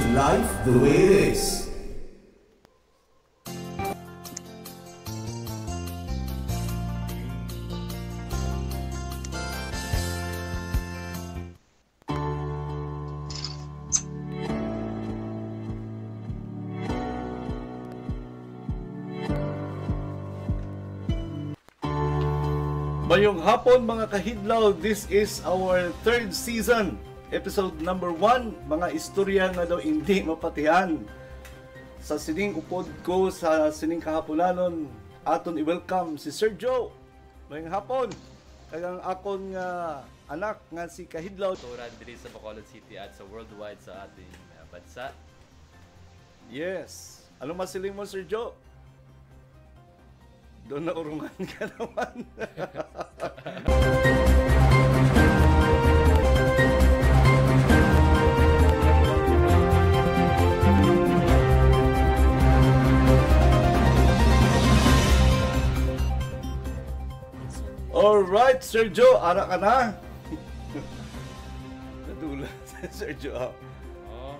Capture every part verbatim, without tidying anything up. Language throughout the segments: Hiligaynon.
Life the way it is. Mayong hapon, mga kahidlaw. This is our third season, episode number one, mga istorya nga daw hindi mapatihan. Sa sining upod ko sa sining kahaponanon, aton i-welcome si Sir Joe. Mayong hapon. Kag ang akon nga anak nga si Kahidlaw. Turan diri sa Bacolod City at sa worldwide sa ating, uh, bansa. Yes. Anong masiling mo, Sir Joe? Doon na urungan ka naman. All right, Sir Joe, ara ka na. Nadula si Sir Joe. Oh.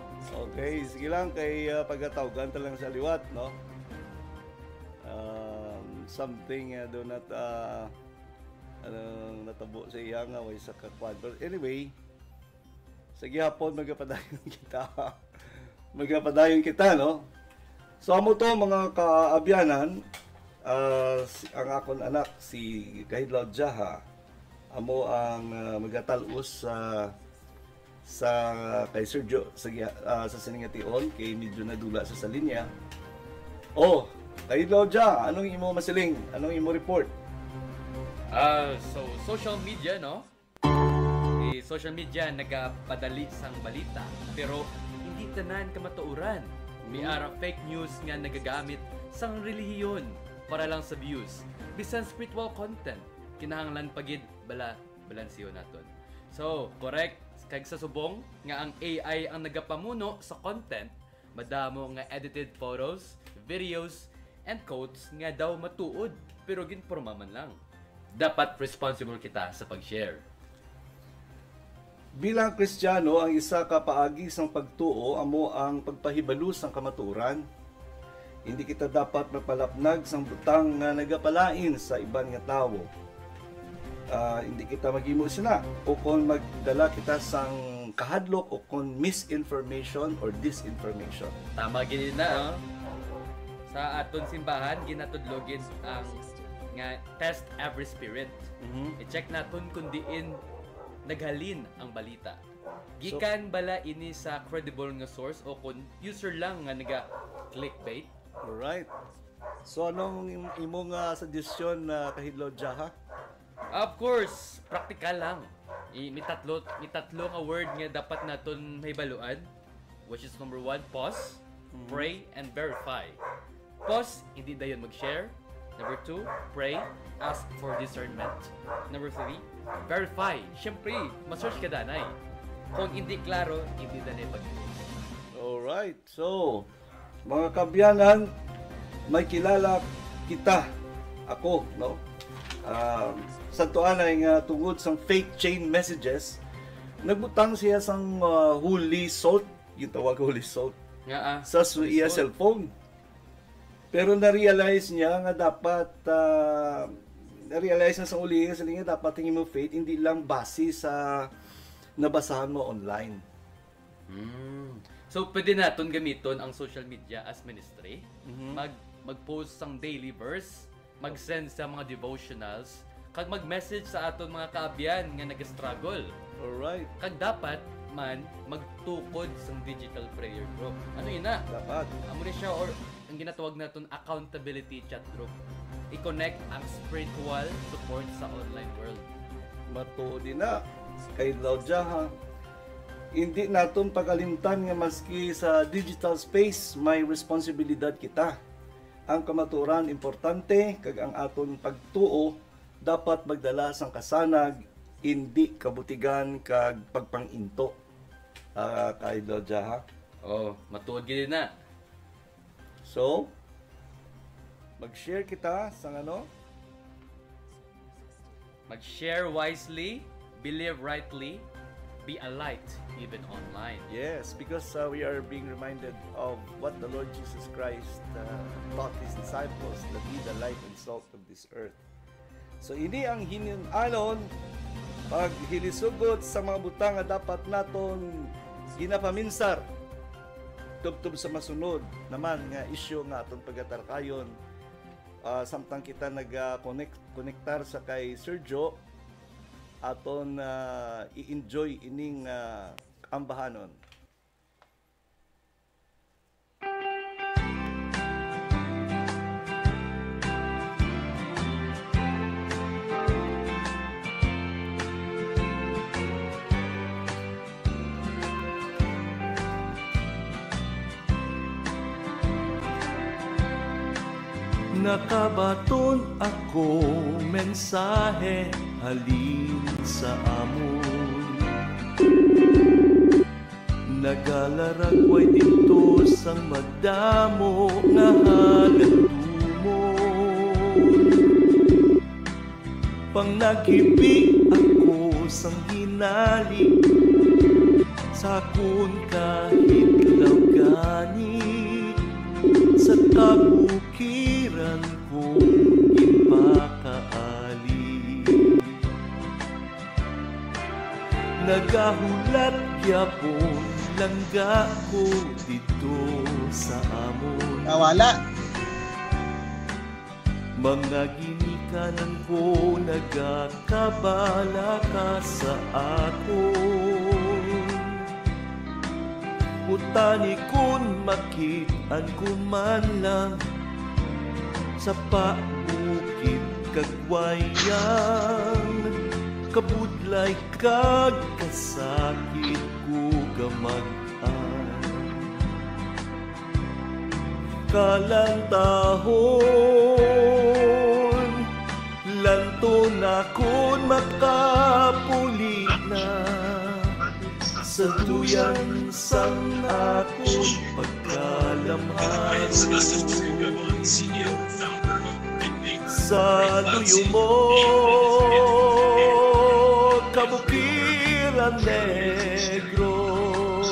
Okay, sige lang kay, ah, pagatawgan ta lang sa liwat, no? Um, something, uh, do not, uh, anong natabo sa iya nga way sa kakwan. But anyway, sa gihapon, magapadayon kita. Magapadayon kita, no? So, amo to, mga kaabyanan, ah, si, ang akon anak, si Kahidlaw Jaha, amo ang, ah, magatal-os sa, sa kay Sir Joe, sa, gi- ah, sa sining nga tion, kay medyo nadula sa, sa linya. Oh, Kahidlaw Jaha, anong imo masiling? Anong imo report? Ah, so, social media, no? Di social media nagapadali sang balita, pero hindi tanan kamatuoran. May ara fake news nga nagagamit sang relihiyon para lang sa views. Bisan spiritual content, kinahanglan pa gid bala balanseho naton. So, correct kag sa subong nga ang A I ang nagapamuno sa content, madamo nga edited photos, videos, and quotes nga daw matuod pero ginporma man lang. Dapat responsible kita sa pag-share. Bilang Kristiyano, ang isa ka paagi sang pagtuo amo ang pagpahibalo sang kamatuoran. Hindi kita dapat magpalapnag sang butang nga nagapalain sa iban nga tawo. Ah, hindi kita maghimo sina o kon magdala kita sang kahadlok o kon misinformation or disinformation. Tama gid na, oh. Sa aton simbahan, ginatudlo gid ang nga test every spirit. Mhm. I-check naton kung diin naghalin ang balita. Gikan bala ini sa credible nga source o kon user lang nga naga-clickbait? Alright. So, anong im- imo nga suggestion na Kahidlaw Jaha? Of course, practical lang. I, may tatlo, may tatlo nga word nga dapat naton mahibaluan, which is number one, pause, Mhm. pray, and verify. Pause, hindi dayon mag-share. Number two, pray, ask for discernment. Number three, verify. Siyempre, ma-search ka danay. Kung hindi klaro, hindi danay pag Alright. So, mga kabyanan, may kilala kita, ako, no? Ah, sa tuanay nga tungod sang fake chain messages, nagbutang siya sang, ah, holy salt, gitawag holy salt, Nga, ah, sa su- holy iya salt. Cellphone. Pero na-realize niya nga dapat, ah, na-realize na sa uli nga sila nga dapat ang imong faith hindi lang base sa nabasahan mo online. Mm. So, pwede naton gamiton ang social media as ministry. Mhm. Mag, mag-post sang daily verse, mag-send sa mga devotionals, kag mag-message sa aton mga kaabyan nga nag-struggle. Alright. Kag dapat man magtukod sang digital prayer group. Ano ina? Dapat. Amo ni siya, or ang ginatawag naton accountability chat group. I-connect ang spiritual support sa online world. Matuod ina, Kahidlaw Jaha. Hindi naton pagalimtan nga maski sa digital space, may responsibilidad kita. Ang kamatuoran importante, kag ang aton pagtuo dapat magdala sang kasanag, indi kabutigan kag pagpang-into. Ah, Kahidlaw Jaha. Oh, matuod gid na. So, mag-share kita sa ano? Mag-share wisely, believe rightly, be a light even online. Yes, because uh, we are being reminded of what the Lord Jesus Christ uh, taught his disciples, to be the light and salt of this earth. So ini ang hinun-anon, paghilisugot sa mga butang nga dapat naton ginapaminsar tubtob sa masunod naman nga isyu nga aton pagatalakayon. Ah, samtang kita naga-connect, konektar sa kay Sir Joe, aton ah, i-enjoy ining ah, ambahanon. Nakabaton ako mensahe halin sa amon. Nagalaragway didto sang madamo nga halandumon. Pang naghibi ako sang hinali, sa akon kahitlaw gani, sa kabukiran kong ginpakaali. Nagahulat gyapon langga ko didto sa amon. Nawala. Mga ginikanan ko nagakabalaka sa akon. Utani kon makit-an ko man lang sa pabukid kag wayang, kabudlay kag kasakit ko gamag-an. Kalantahon, lanton akon makapuli na sa duyan sang akon pagkalamharo. Sa luyo mo, Kabukiran Negros,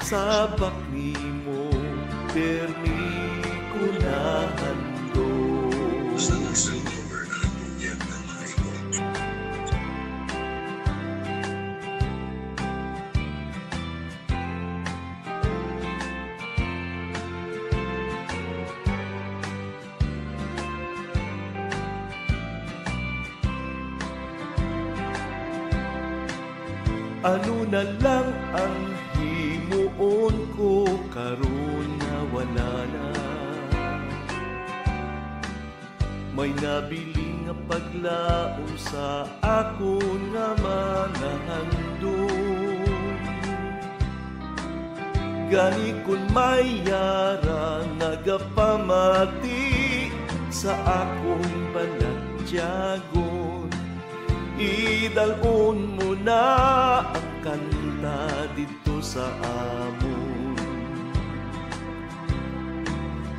sabak nimo, pirmi ko nahandom. Ano na lang ang himuon ko karon nga wala na? May nabilin nga paglaom sa akon nga mga handom. Gani kon may yara nagapamati sa akon balatyagon, idalon mo na ang kanta didto sa amon.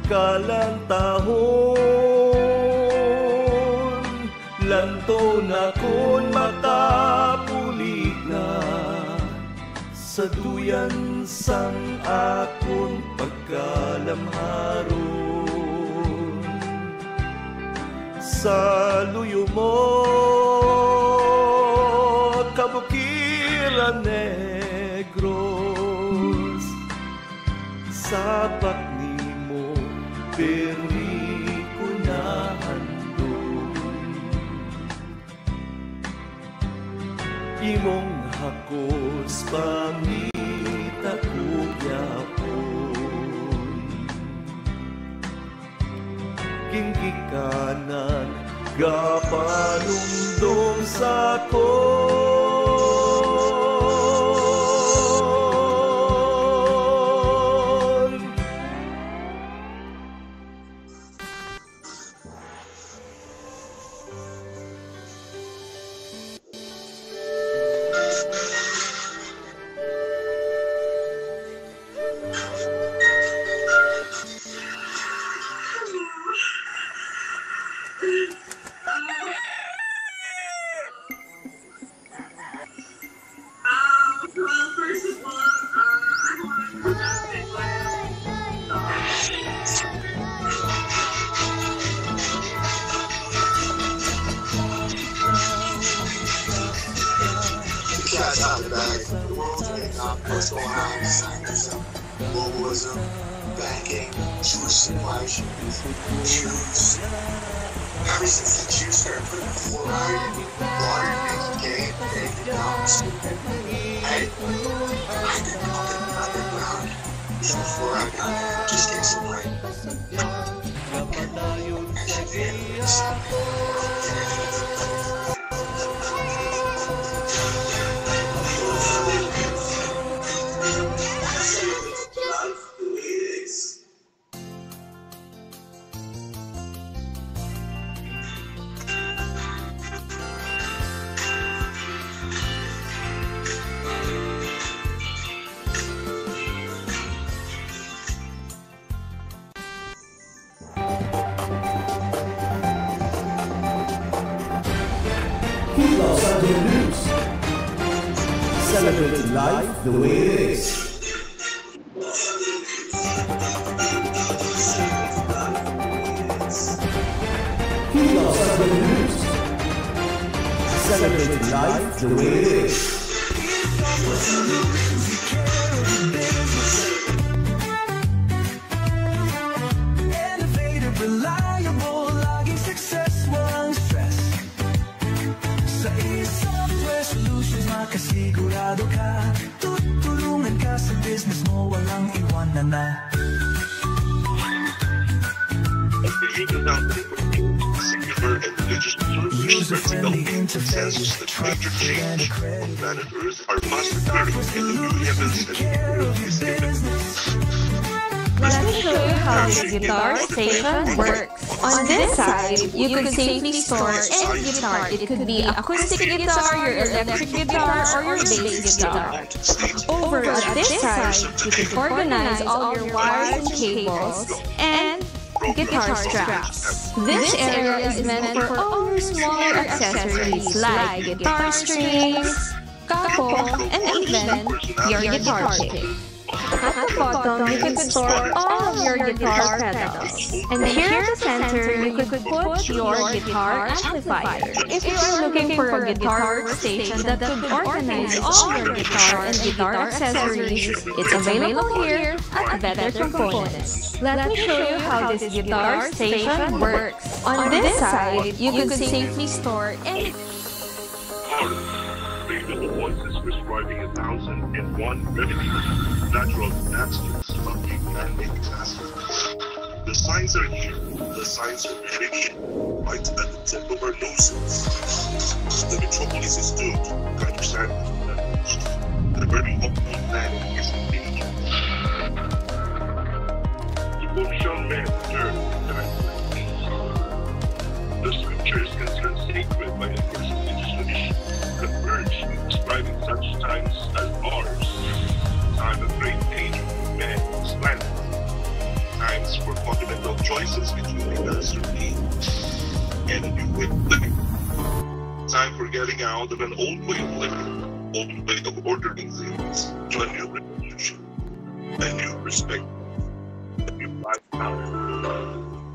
Kalantahon, lanton akon makapuli na sa duyan sang akon pagkalamharon. Sa luyo mo, Kabukiran Negros, sabak nimo, pirmi ko nahandom. Imong hakos pangita ko gyapon. Ginikanan gapanumdom sa akon. What's going on? Zionism, globalism, banking, Jewish supply chains, Jews. Ever since the Jews started putting fluoride in water, making gay and economics stupid, I, I didn't know that underground. Before I got there, just get some light. Celebrating life the way it is. Celebrating life the way it is. Celebrating life the way it is. Innovative, reliable, laging success, walang stress. Sa isang resolution, makasigurado ka. Tutulungan ka sa business mo, walang iwanan na. User friendly interface, trust and credit. Our faster current in the new heavens and new earth is evident. Let me show you how this guitar station works. On this side, you could safely store any guitar. It could be acoustic guitar, your electric guitar, or your bass guitar. Over at this side, you can organize all your wires and cables and guitar straps. This area is meant for all your smaller accessories like guitar strings, capo, and even your guitar pick. At the bottom, you can store all of your guitar pedals. And here at the center, you could put your guitar amplifier. If you are looking for a guitar workstation that could organize all your guitar and guitar accessories, it's available here at Better Components. Let me show you how this guitar station works. On this side, you could safely store any Horror. They know voices prescribing a thousand and one remedies, natural accidents, man-made disasters. The signs are here. The signs are very here. Right at the tip of our noses. The metropolis is doomed. Got your side. The very open planet is in danger. The book shall men turn to the scriptures considered sacred by the first religious tradition converge in describing such times as ours. Time of great danger, man is planet. Times for fundamental choices between a master and a new way of living. Time for getting out of an old way of living, old way of ordering things, to a new revolution, a new perspective, a new lifestyle.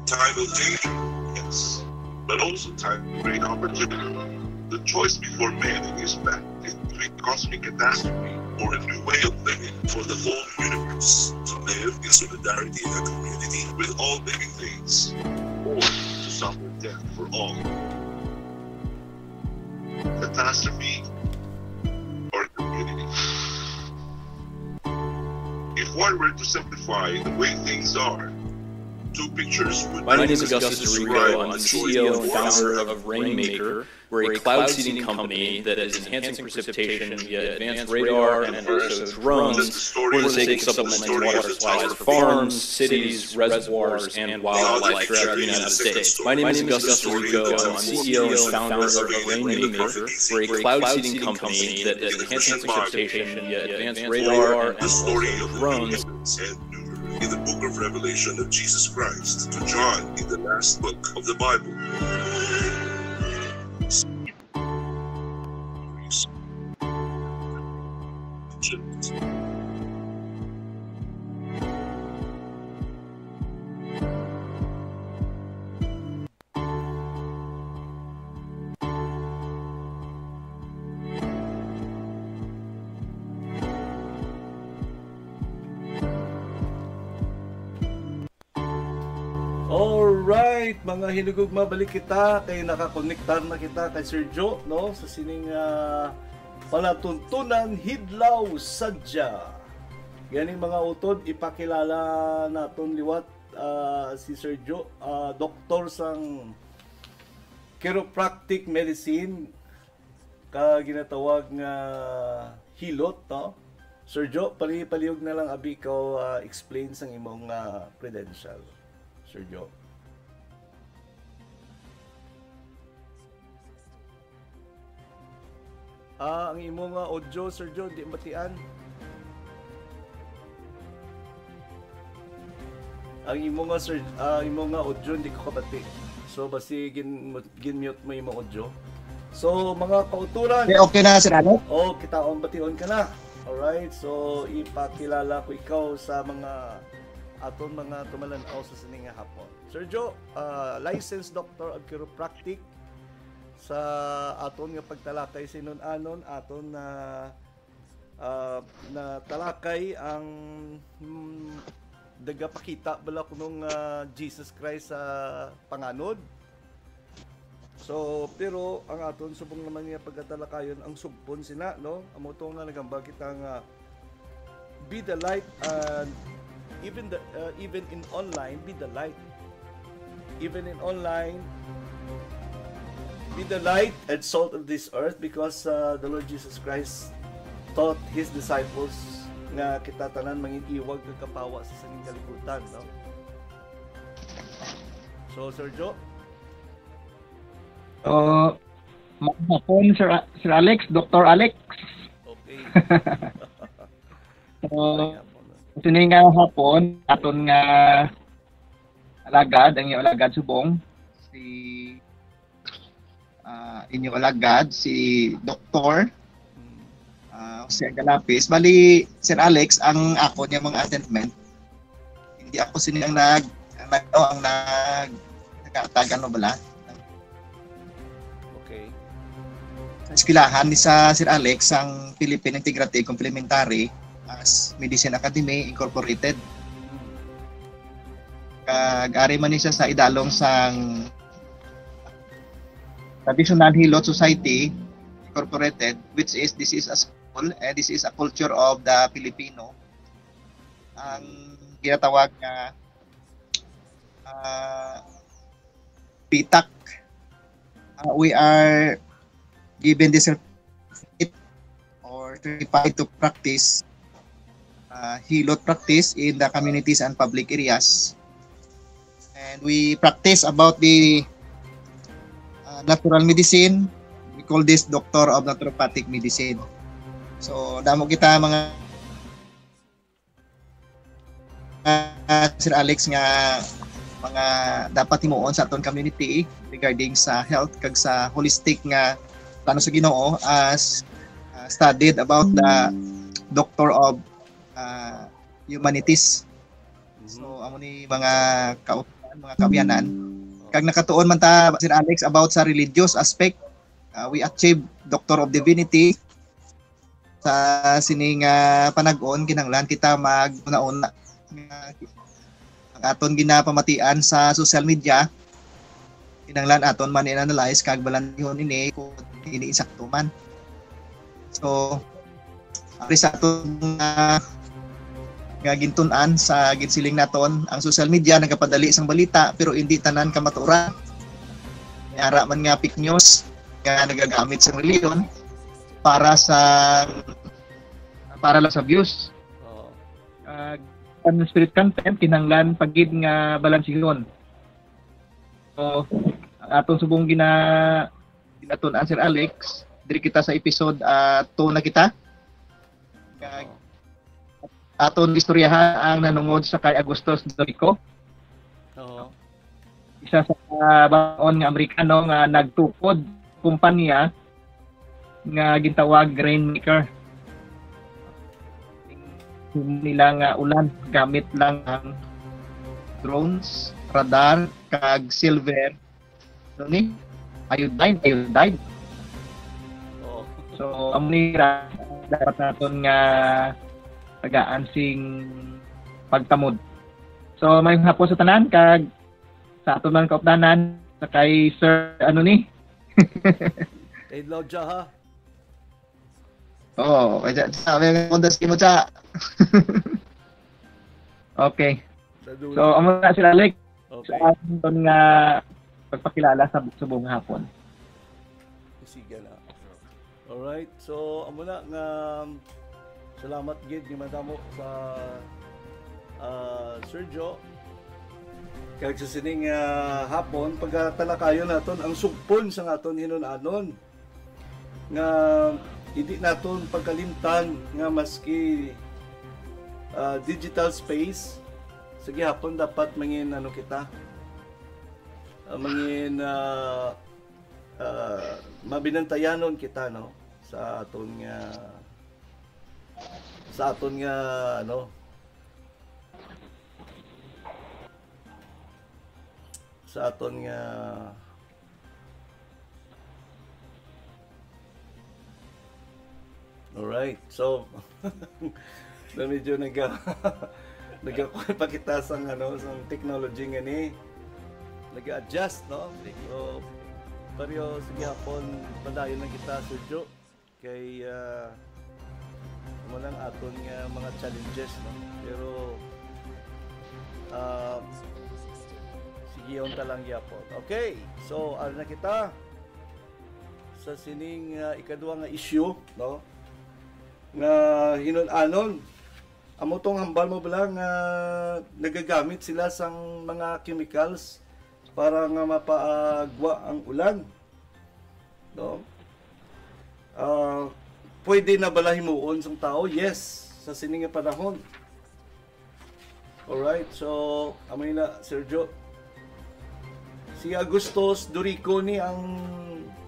Time of danger, yes, but also time of great opportunity. The choice before man is back between cosmic catastrophe or a new way of living for the whole universe. To live in solidarity and community with all living things, or to suffer death for all. Catastrophe or community. If one were to simplify the way things are, two pictures would My name is Augustus Rico. I'm the C E O and founder of Rainmaker. We're a cloud seeding company that is enhancing precipitation via advanced radar and also drones for the sake of supplementing water supplies for farms, cities, reservoirs, and wildlife throughout the United States. My name is Augustus Rico. I'm the C E O and founder of Rainmaker. We're a cloud seeding company that is enhancing precipitation via advanced radar and also drones. In the book of Revelation of Jesus Christ to John in the last book of the Bible. Alright, mga hinigugma, balik kita kay nakakonektar na kita kay Sir Joe, no, sa sining, ah, palatuntunan Hidlaw Sadya. Ganing mga utod, ipakilala naton liwat, ah, si Sir Joe, ah, doktor sang chiropractic medicine, ka ginatawag nga hilot, no? Sir Joe, pali-, palihog na lang abi ikaw, ah, explain sang imong, ah, credential, Sir Joe. Ah, ang imo nga audio, Sir Joe, di matian. Ang imo nga, Sir, ah, imo nga audio, hindi ko kabati. So, basi gin-, gin-mute mo imo audio. So, mga kauturan. Okay, okay na, Sir Alex? Oh, kita ang bation ka na. Alright, so ipakilala ko ikaw sa mga aton mga tumalan-aw sa sini nga hapon. Sir Joe, ah, licensed doctor of chiropractic, sa aton nga pagtalakay sinon-anon, aton na, ah, natalakay ang, hmm, nagapakita bala kuno nga Jesus Christ sa panganod. So, pero ang aton subong naman nga pagkatalakayon ang sugpon sina, no? Amo to nga nagamba kita nga be the light, and even the, uh, even in online, be the light. Even in online, be the light and salt of this earth, because, uh, the Lord Jesus Christ taught his disciples nga kita tanan mangin-iwag kag kapawa sa sanging kalibutan, no? So, Sir Joe? So, maayong hapon, Sir A-, Sir Alex, Doctor Alex. Okay. So, sini nga hapon, aton nga alagad, ang iyong alagad subong, si, ah, inyo alagad, si Doktor, ah, Jose Agalapis. Bali, Sir Alex, ang ako niya mga assignment, hindi ako sini ang nag, ang nag, oh, ang nag, nagkatag, ano bala? Okay. Sa eskwelahan ni sa Sir Alex, ang Philippine Integrative Complementary as Medicine Academy Incorporated. Kag ari man ni siya sa idalom sang Traditional Hilot Society Incorporated, which is, this is a school and this is a culture of the Filipino. Ang ginatawag nga, ah, pitak. Ah, we are given this certificate or certified to practice, uh, hilot practice in the communities and public areas. And we practice about the, uh, natural medicine. We call this Doctor of Naturopathic Medicine. So, damo kita mga ah, Sir Alex, nga mga dapat himuon sa aton community regarding sa health kag sa holistic nga plano sa Ginoo as, ah, studied about the Doctor of, ah, Humanities. So, amo ni mga kauban, mga kaabyanan. Kag nakatuon man ta, Sir Alex, about sa religious aspect, ah, we achieve Doctor of Divinity. Sa sini nga panag-on, kinahanglan kita mag-una-una nga ang aton ginapamatian sa social media, kinahanglan aton man i-analyze kag balanihon ini kung ini insakto man. So, ari sa aton nga, nga gintun-an sa ginsiling naton, ang social media nagapadali sang balita, pero hindi tanan kamatuoran. May ara man nga fake news nga nagagamit sa reliyon para sa, para lang sa views. Oo. Ah, ang spirit content, kinahanglan pa gid nga balansihon. So, ang aton subong gina-, ginatun-an, Sir Alex, diri kita sa episode, ah, two na kita. Kag Oo. aton istoryahan ang nanungod sa kay Augustus Dorico. Oo. Isa sa, ah, baon nga Amerikano nga nagtukod kumpanya nga gintawag Rainmaker. Nila nga ulan gamit lang ang drones, radar, kag silver. Ano ni? Iodine, iodide. Oo. So, amo ni ra-, dapat naton nga tagaan sing pagtamod. So, maayong hapon sa tanan, kag sa aton man kaupdanan, sa kay Sir, ano ni? Kay Lodja, ha? Oo, kay Cha, Cha, may kondas mo, Cha. Okay. Sa dulo. So, amo na, Sir Alex. Okay. Sa aton nga pagpakilala sa, sa buong hapon. Sige na. Alright. So, amo na nga, salamat gid nga madamo sa, ah, Sir Jo. Kag sa sining, ah, hapon, pagatalakayon naton ang sugpon sa aton hinun-anon nga hindi naton pagkalimtan nga maski, ah, digital space, sa gihapon dapat mangin ano kita, ah, mangin, ah, ah, mabinantayanon kita, no, sa aton nga, sa aton nga, ano, sa aton nga. Alright. So, na medyo naga-, nagakuha pa kita sa, ano, sa technology nga ni, nag-adjust, no? So, pero sige hapon, padayon lang kita, Sir Jo. Kay, ah, amo lang aton nga mga challenges, no? Pero, ah, sige, unta lang gyapon. Okay, so, ano na kita sa sining, ah, ikadua nga issue, no? Nga hinun-anon, amo tong hambal mo bala nga nagagamit sila sang mga chemicals para nga mapaagwa ang ulan, no? Ah, pwede na bala himuon sang tawo? Yes, sa sini nga panahon. Alright, so, amo na, Sir Jo. Si Agustus Dorico ni ang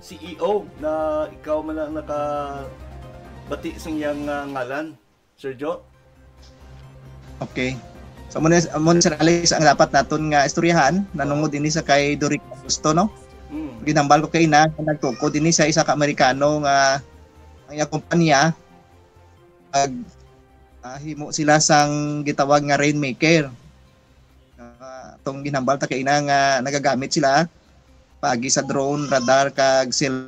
C E O na ikaw man ang nakabati sang iyang, ah, ngalan. Sir Jo? Okay. So, amo ni, amo ni, Sir Alex, ang dapat naton nga istoryahan, nanungod ini sa kay Dorico Augusto, no? Mm. Ginhambal ko kay ina, nga nagtukod ini sa isa ka Amerikano nga ang iyang kumpanya, ag, ah, himo sila sang gitawag nga rainmaker. Ah, tong ginhambal ta kay ina nga nagagamit sila paagi sa drone, radar, kag silver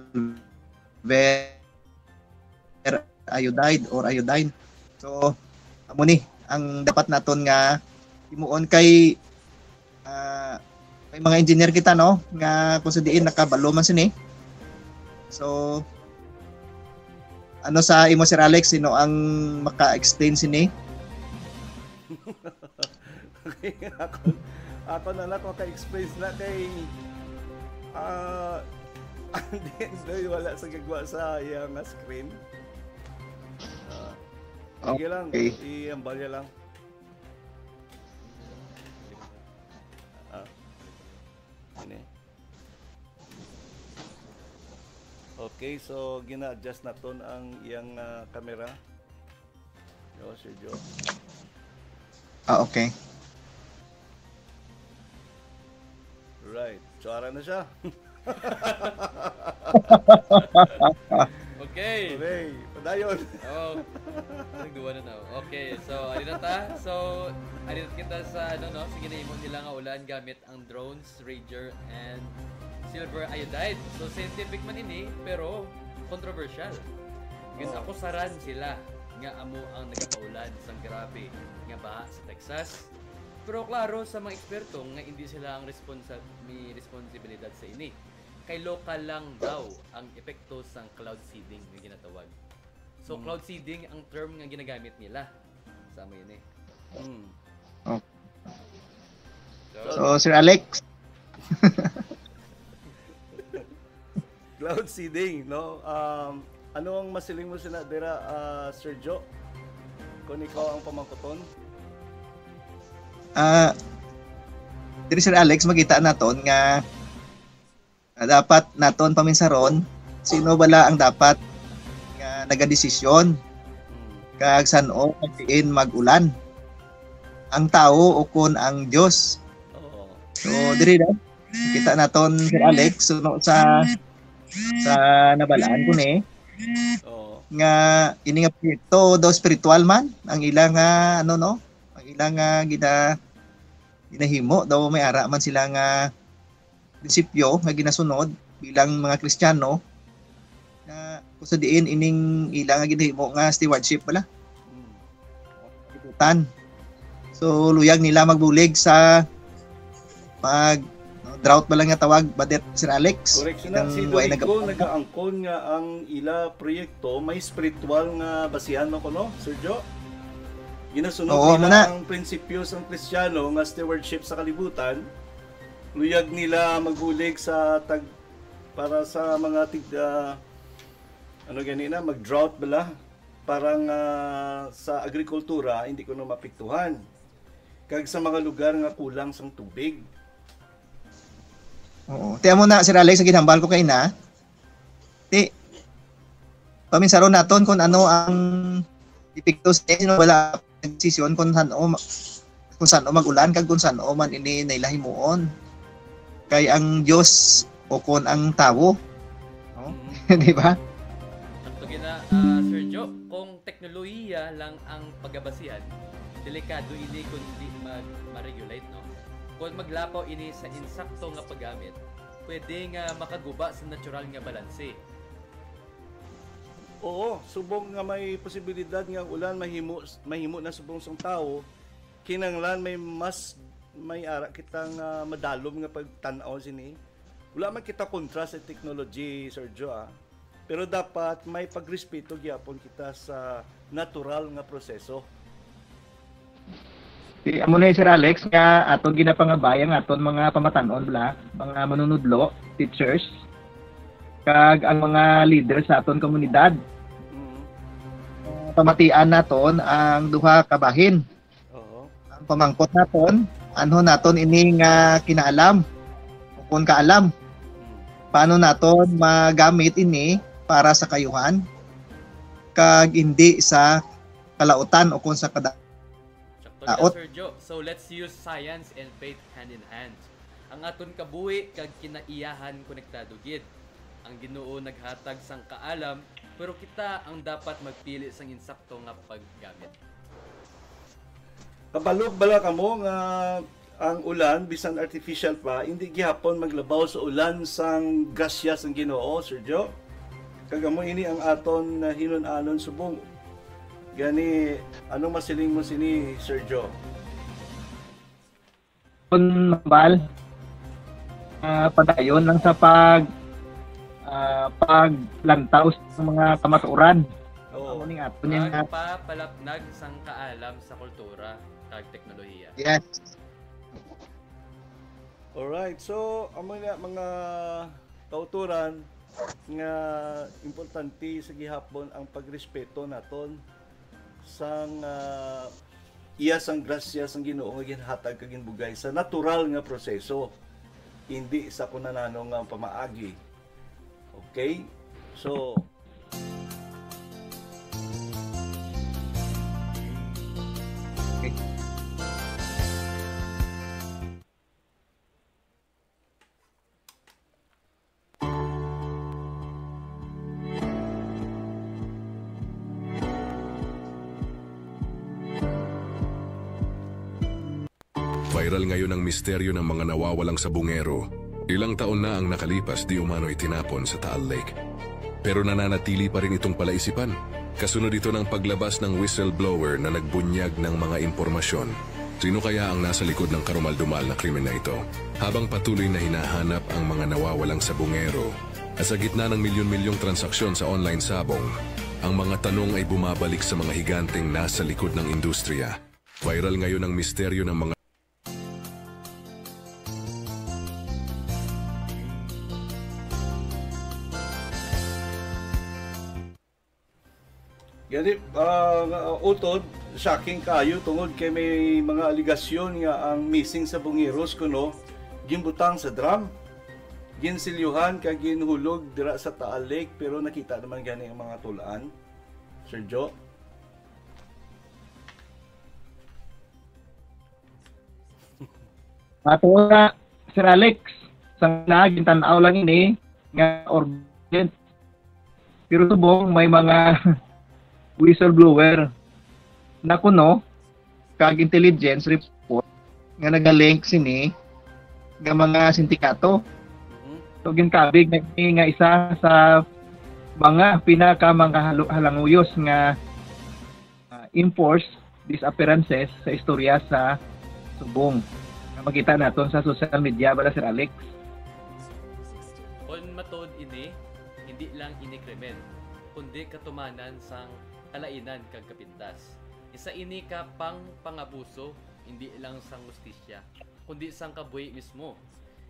iodide or iodine. So, amo ni ang dapat naton nga himuon kay, ah, may mga engineer kita, no, nga kung sa diin nakabalo man sini. So, ano sa imo, Sir Alex, sino ang maka-explain sini? Okay, ako, ako na lang maka-explain na kay, ah, hindi, hindi, wala sa gagwa sa iya nga screen. Ah, sige lang, okay. Ihambal niya lang. Ah, ini. Okay, so gina-adjust naton ang iyang, ah, camera. Yo, Sir Jo. Ah, okay. Right. So, ara na siya. Okay. Okay. Padayon. Oh, nagduwa na na. Okay, so, ari na ta. So, ari na kita sa, ano, no, sa ginahimo nila nga ulan gamit ang drones, radar, and silver iodide. So, scientific man ini, pero controversial. Gin-akusaran sila nga amo ang nagapaulan sang grabe nga baha sa Texas. Pero klaro sa mga eksperto nga hindi sila ang responsa-, may responsibilidad sa ini. Kay lokal lang daw ang epekto sang cloud seeding nga ginatawag. So, Mm. cloud seeding ang term nga ginagamit nila sa amo ini. Mm. Oh. So, So, Sir Alex? Cloud seeding, no? Um, ano ang masiling mo sina dira, ah, Sir Jo? Kung ikaw ang pamangkuton? Ah, diri, Sir Alex, makita naton nga, ah, dapat naton paminsaron sino bala ang dapat nga nagadesisyon Hmm. kag san-o kag diin mag-ulan, ang tawo ukon ang Dios. Oo. So, diri na, kita naton, Sir Alex, suno sa, sa nabalaan ko ni, Oo. nga ini nga proyekto daw spiritual man ang ila nga, ano, no? Ang ila nga gina-, nahimo daw may ara man sila nga prinsipyo nga ginasunod bilang mga Kristiyano, na kung sa diin ining ila nga ginahimo nga stewardship pala. Kalibutan. So, luyag nila magbulig sa pag drought ba lang nga tawag, Badet, Sir Alex? Correction na, Kitang si way Dorico nagapang- nagaangkon nga ang ila proyekto may spiritual nga basihan, no, kuno, Sir Jo? Ginasunod Oo, nila muna. Ang prinsipyo sang Kristiyano nga stewardship sa kalibutan. Luyag nila magbulig sa tag-, para sa mga tig-, ah, ano gani na, mag-drought bala, para nga sa agrikultura hindi kuno mapiktuhan, kag sa mga lugar nga kulang sang tubig. Oo. Ti amo na, Sir Alex, sa ginhambal ko kay na, ti, paminsaron naton kung ano ang epekto sa inyo, wala desisyon kung saan o ma-, kung saan o mag-ulan, kag kung saan o man ini nila himuon. Kay ang Dios o kon ang tawo, no? Mm. Di ba? Sakto gina, ah, Sir Jo, kung teknolohiya lang ang pagabasihan, delikado ini kung hindi mag-, ma-regulate, no? Kung maglapaw ini sa insakto nga paggamit, pwede nga makaguba sa natural nga balanse. Oo, subong nga may posibilidad nga ang ulan mahimo, mahimo na subong sang tawo, kinahanglan may mas, may ara kita nga madalom nga pagtan-aw sini. Wala man kita kontra sa technology, Sir Jo, ah. Pero dapat may pagrespeto gyapon kita sa natural nga proseso. Ti amo na, Sir Alex, nga aton ginapangabay ang aton mga pamatan-on bala, mga manunudlo, teachers, kag ang mga leader sa aton komunidad. Mm. Pamatian naton ang duha ka bahin. Oo. Ang pamangkot naton, ano naton ini nga kinaalam o kung kaalam? Mm. Paano naton magamit ini para sa kayuhan kag hindi sa kalautan o kung sa kada-, Sakto ka, Sir Jo. So, let's use science and faith hand in hand. Ang aton kabuhi kag kinaiyahan konektado gid. Ang Ginoo naghatag sang kaalam, pero kita ang dapat magpili sang insakto nga paggamit. Kabalo bala kamo nga ang ulan, bisan artificial pa, hindi gihapon maglabaw sa ulan sang grasya sang Ginoo, Sir Jo? Kag amo ini ang aton, ah, hinun-anon subong. Gani, anong masiling mo sini, Sir Jo? Kun mambal, ah, padayon lang sa pag, ah, paglantaw sa mga kamatuoran. Oo. Amo ning aton yan nga Pagpapalapnag sang kaalam sa kultura kag teknolohiya. Yes. Alright. So, amo na, mga kauturan, nga importante sa gihapon ang pagrespeto naton sang, ah, iya sang grasya sang Ginoo nga ginhatag kag ginbugay sa natural nga proseso, hindi sa kunanano nga pamaagi. Okay? So, Viral ngayon ang misteryo ng mga nawawalang sabungero. Ilang taon na ang nakalipas, di umano itinapon sa Taal Lake. Pero nananatili pa rin itong palaisipan. Kasunod ito ng paglabas ng whistleblower na nagbunyag ng mga impormasyon. Sino kaya ang nasa likod ng karumal-dumal na krimen na ito? Habang patuloy na hinahanap ang mga nawawalang sabungero, at sa gitna ng milyon-milyong transaksyon sa online sabong, ang mga tanong ay bumabalik sa mga higanteng nasa likod ng industriya. Viral ngayon ang misteryo ng mga Gani, ah, nga, ah, utod, shocking kayo tungod kay may mga aligasyon nga ang missing sa bungiros kuno ginbutang sa drum, ginsilyuhan kag ginhulog dira sa Taal Lake, pero nakita naman gani ang mga tulaan, Sir Jo. Ato na, Sir Alex, sa na, gintan-aw lang ini nga urgent. Pero subong may mga whistleblower na kuno kag intelligence report nga nagalink sini nga mga sindikato. Mhm. So, ginkabig na ini nga isa sa mga pinaka mga halu-, halanguyos nga, ah, enforced disappearances sa istorya sa Subong nga makita naton sa social media, bala, Sir Alex. Kon matuod ini, hindi lang ini krimen, kundi katumanan sang kalainan kag kapintas. Isa ini ka pang pangabuso, hindi lang sang hustisya, kundi sang kabuhi mismo.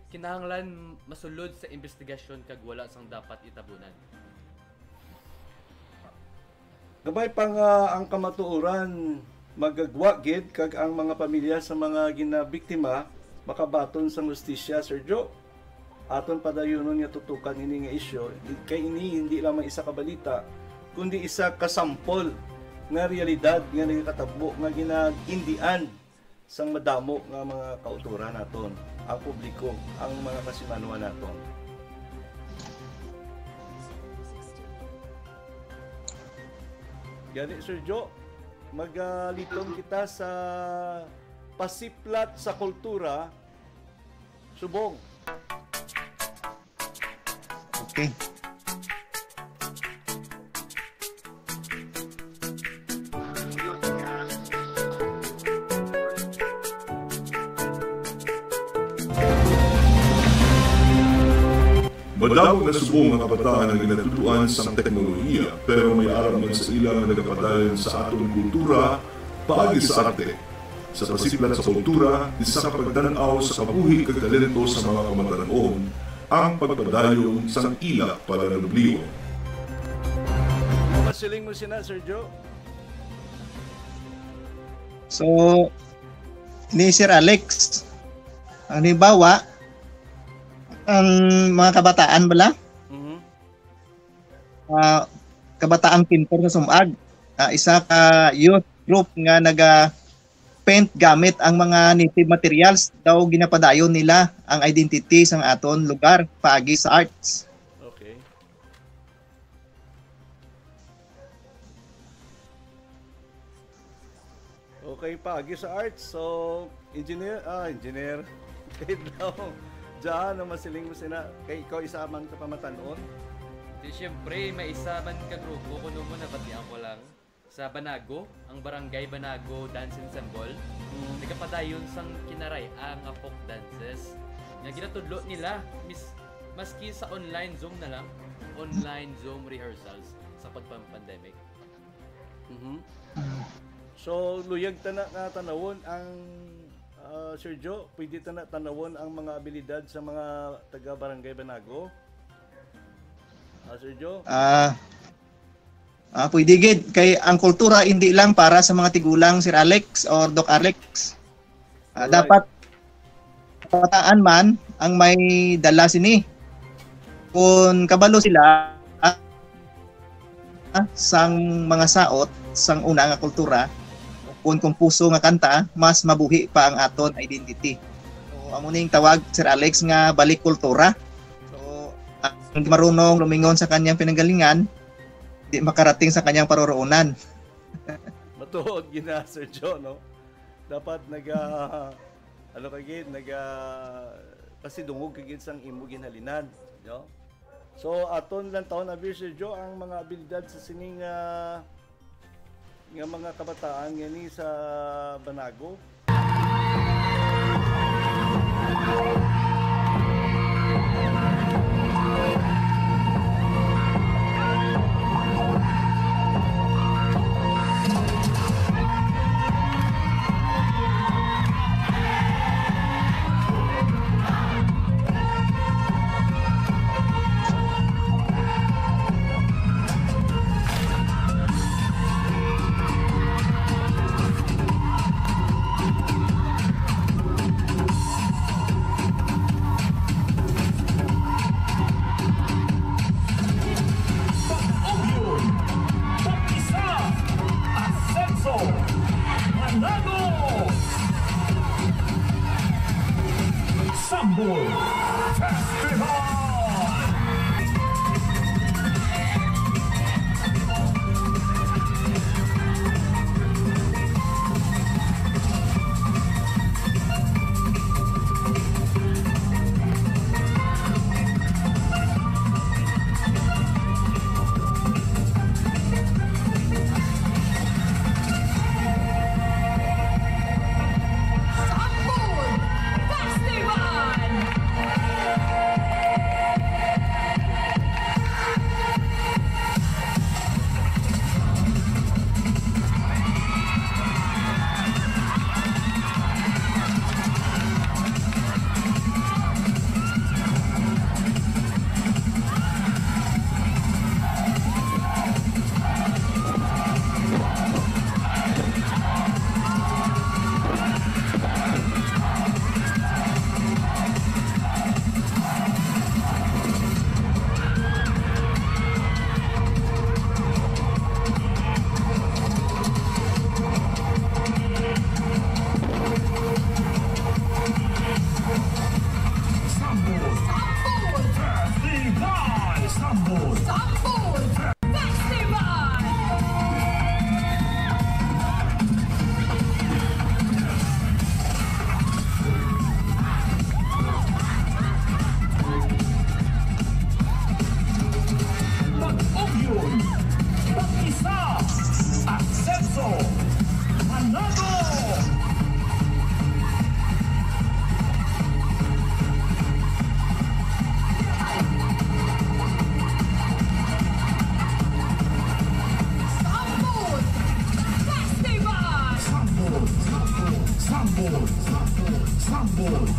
Kinahanglan masulod sa imbestigasyon kag wala sang dapat itabunan. Gamay pa nga ang kamatuoran magagwa gid kag ang mga pamilya sa mga ginabiktima makabaton sang hustisya, Sir Joe. Aton padayunon nga tutukan ini nga isyu, kay ini hindi lamang isa ka balita, kundi isa ka sampol nga realidad nga nagakatabo nga ginaindian sang madamo nga mga kautoran naton, ang publiko, ang mga kasimanwa naton. Gani, Sir Joe, magaliton kita sa pasiplat sa kultura, Subong. Okay. Madamo na subong nga kabataan ang ginatutuan sang teknolohiya, pero may ara man sa ila nga nagapadayon sa aton kultura paagi sa arte. Sa pasiplat sa kultura, isa ka pagtan-aw sa kabuhi kag talento sa mga kamatan-on ang pagpadayon sang ila palanublion. Masiling mo sina, Sir Joe? So, ni Sir Alex, ang halimbawa, ang mga kabataan bala, Mhm. ah, kabataang pintor sa Sumag, ah, isa ka youth group nga naga-paint gamit ang mga native materials, daw ginapadayon nila ang identity sang aton lugar paagi sa arts. Okay. Okay, paagi sa arts. So, engineer, ah, engineer. Kay daw, Jahan, ang masiling mo sina, kay ikaw isa man ka pamatan-on? Di, siyempre, may isa man ka grupo, kuno mo, nabatian ko lang. Sa Banago, ang Barangay Banago Dance Ensemble, Mm. nagapadayon sang Kinaray-a nga folk dances. Nga ginatudlo nila, mis-, maski sa online Zoom na lang, online Zoom rehearsals sa pagpang-pandemic. Mhm. So, luyag ta na nga tanawon ang, ah, Sir Joe, pwede ta na tanawon ang mga abilidad sa mga taga Barangay Banago? Ah, Sir Joe? Ah, ah, pwede gid. Kay ang kultura hindi lang para sa mga tigulang, Sir Alex or Doc Alex. Ah, Alright. Dapat kabataan man ang may dala sini. Kung kabalo sila, ah, sang mga saot sang una nga kultura, kung kumpuso nga kanta, mas mabuhi pa ang aton identity. So, amo ning tawag, Sir Alex, nga balik kultura. So, ang marunong lumingon sa kanyang pinanggalingan, di makarating sa kanyang paruroonan. Matuod gina, Sir Joe, no? Dapat naga, ano ka gid, naga, pasidungog ka gid sang imo ginhalinan, no? So, aton lang taon abi, Sir Joe, ang mga abilidad sa sining, ah, nga mga kabataan ngani sa Banago. Pag-ugyon, pag-isa, Asenso, Manalo, Sambol Festival!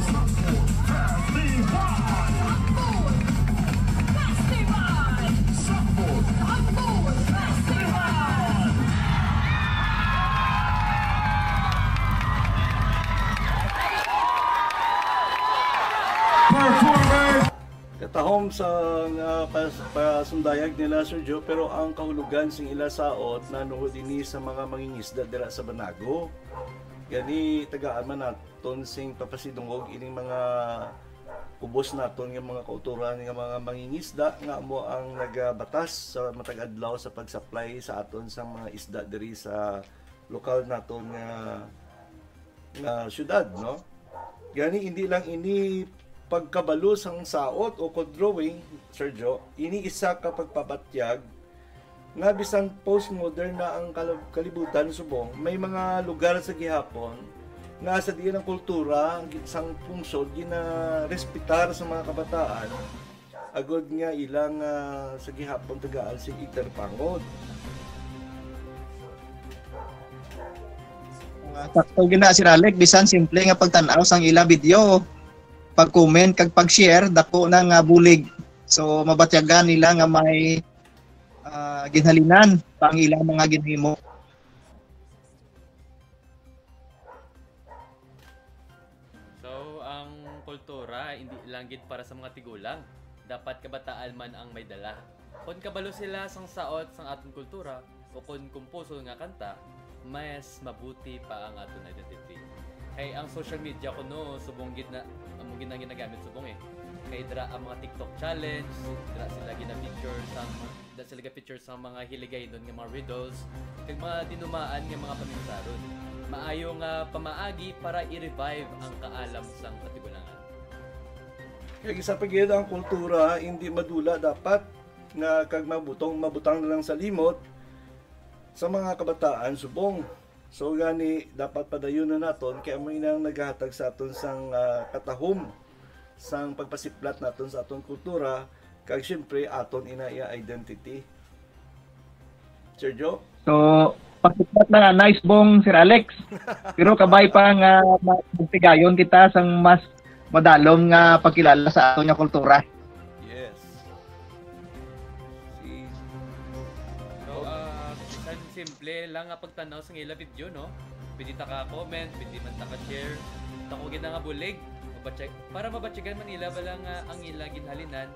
Festival! Festival! Festival! Performance! Katahom sa nga pas-, pasundayag nila, Sir Joe, pero ang kahulugan sing ila saot nanuhod ini sa mga mangingisda dira sa Banago. Gani, tagaan man naton sing papasidungog ining mga ubos naton nga mga kautoran nga mga mangingisda nga amo ang nagabatas sa matag adlaw sa pag-supply sa aton sa mga isda diri sa lokal naton nga, nga syudad, no? Gani, hindi lang ini pagkabalo sang saot o code drawing, Sir Joe, ini isa ka pagpabatyag nga bisan postmodern na ang kal-, kalibutan subong, may mga lugar sa gihapon nga sa diin ang kultura sang pungsod ginarespetar sa mga kabataan, agod nga ilang, ah, sa gihapon tagaan sing itarpangod. Sakto gina, Sir Alec, bisan simple nga pagtan-aw sang ila video, pag-comment kag pag-share, dako na nga bulig. So, mabatyagan nila nga may, ah, ginhalinan pa ang ilang mga ginhimo. So, ang kultura hindi lang gid para sa mga tigulang. Dapat kabataan man ang may dala. Kon kabalo sila sang saot sang aton kultura, o kon kumpuso nga kanta, mas mabuti pa ang aton identity. Kay ang social media kuno subong gid na, amo gid ang ginagamit subong eh. Kay dira ang mga TikTok challenge, dira sila gina-picture sa mga, dira sila ga-picture sa mga hiligaynon nga mga riddles, kag mga dinumaan nga mga paminsaron. Maayo nga pamaagi para i-revive ang kaalam sang katigulangan. Kay isa pa gid, ang kultura hindi madula dapat nga kag mabutong, mabutang na lang sa limot sa mga kabataan subong. So gani, dapat padayon na naton kay amo inang nagahatag sa aton sang, ah, katahom sang pagpasiplat naton sa aton kultura, kag siyempre aton ina iya identity. Sir Joe? So, pasiplat na nga, nice bong, Sir Alex. Pero kabay pa nga ma-, magtigayon kita sang mas madalom nga pagkilala sa aton nga kultura. Yes. Si So, ah, bisan simple lang nga pagtan-aw sa ila video, no? Pwede ta ka comment, pwede man ta ka share. Dako gid na nga bulig. Mabatya-, para mabatyagan man nila bala nga ang ila ginhalinan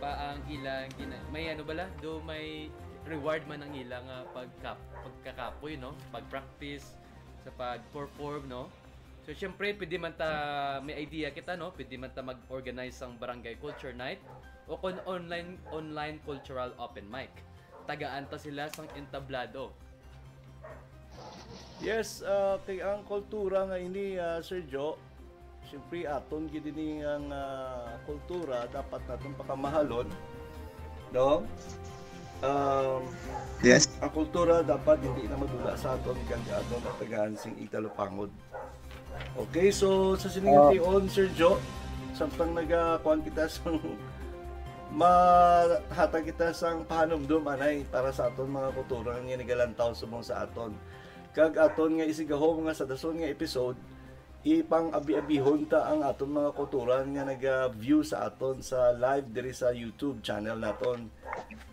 ba ang ila gina-, may ano bala, do may reward man ang ila nga pagkap-, pagkakapoy, no? Pag-practice, sa pag-perform, no? So, syempre, pwede man ta, may idea kita, no? Pwede man ta mag-organize sang barangay culture night o kon online, online cultural open mic. Tagaan ta sila sang entablado. Yes, ah, kay ang kultura nga ini, ah, Sir Joe, syempre, aton gid ini ang, ah, kultura, dapat naton pakamahalon, no? Um, Yes. Ang kultura dapat hindi na madula sa aton, kag aton ang tagaan sing italupangod. Okay, so sa sining Oh. tion, Sir Joe, samtang nagakuan kita sang mahatag kita sang pahanumdom, anay, para sa aton mga kultura nga nagalantaw subong sa aton. Kag aton nga isigahom nga sa dason nga episode, ipang-abi-abihon ta ang aton mga kultura nga naga-view sa aton sa live diri sa YouTube channel naton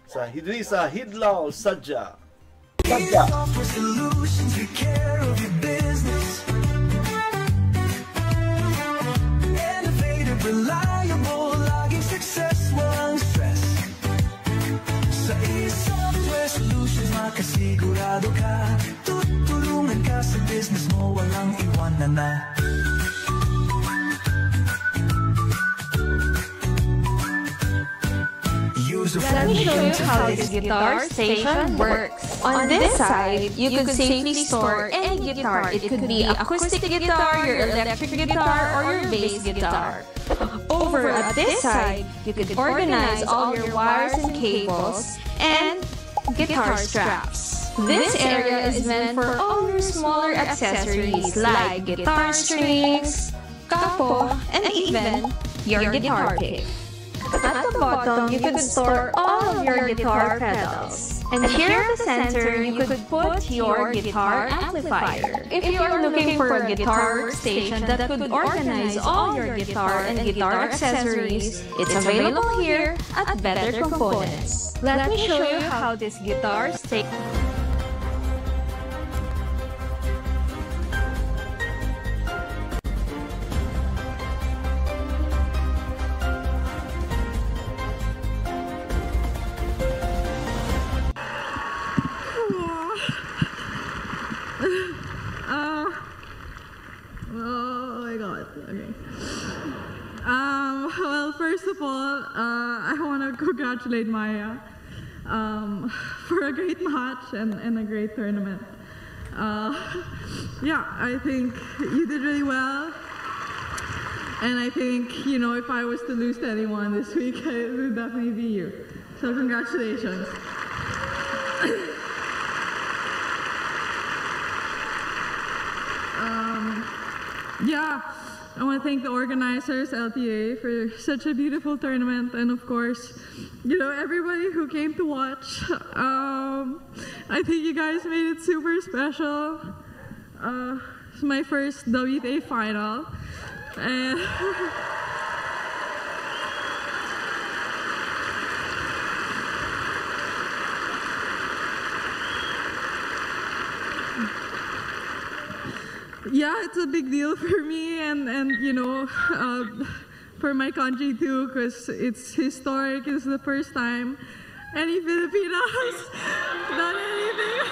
sa Hidri sa Hidlaw Sadya. Software Solutions, we care of your business. Innovative, reliable, laging success, walang stress. Sa E Software Solutions, makasigurado ka. Tutulungan ka sa business mo, walang iwanan na. Let me show you how this guitar station works. On this side, you could safely store any guitar. It could be acoustic guitar, your electric guitar, or your bass guitar. Over at this side, you could organize all your wires and cables and guitar straps. This area is meant for all your smaller accessories like guitar strings, capo, and even your guitar pick. At the bottom, you can store all of your guitar pedals. And here at the center, you could put your guitar amplifier. If you are looking for a guitar workstation that could organize all your guitar and guitar accessories, it's available here at Better Components. Let me show you how this guitar station Uh, oh my god. Okay. Um, well, first of all, uh, I want to congratulate Maya um, for a great match and, and a great tournament. Uh, yeah, I think you did really well. And I think, you know, if I was to lose to anyone this week, it would definitely be you. So congratulations. Um, yeah, I want to thank the organizers, L T A, for such a beautiful tournament, and of course, you know, everybody who came to watch. Um, I think you guys made it super special. Uh, it's my first W T A final. And yeah, it's a big deal for me, and and you know, uh, for my country too, because it's historic. It's the first time any Filipino has done anything.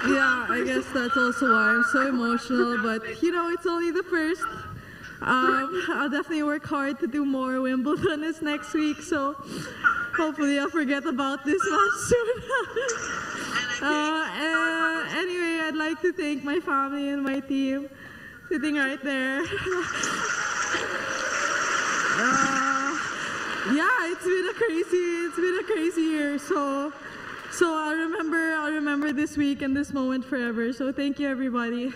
Yeah, I guess that's also why I'm so emotional. But you know, it's only the first. Um, I'll definitely work hard to do more Wimbledon is next week, so hopefully I'll forget about this one soon. uh, uh, anyway, I'd like to thank my family and my team sitting right there. uh, yeah, it's been a crazy, it's been a crazy year. So, so I'll remember, I'll remember this week and this moment forever. So thank you, everybody.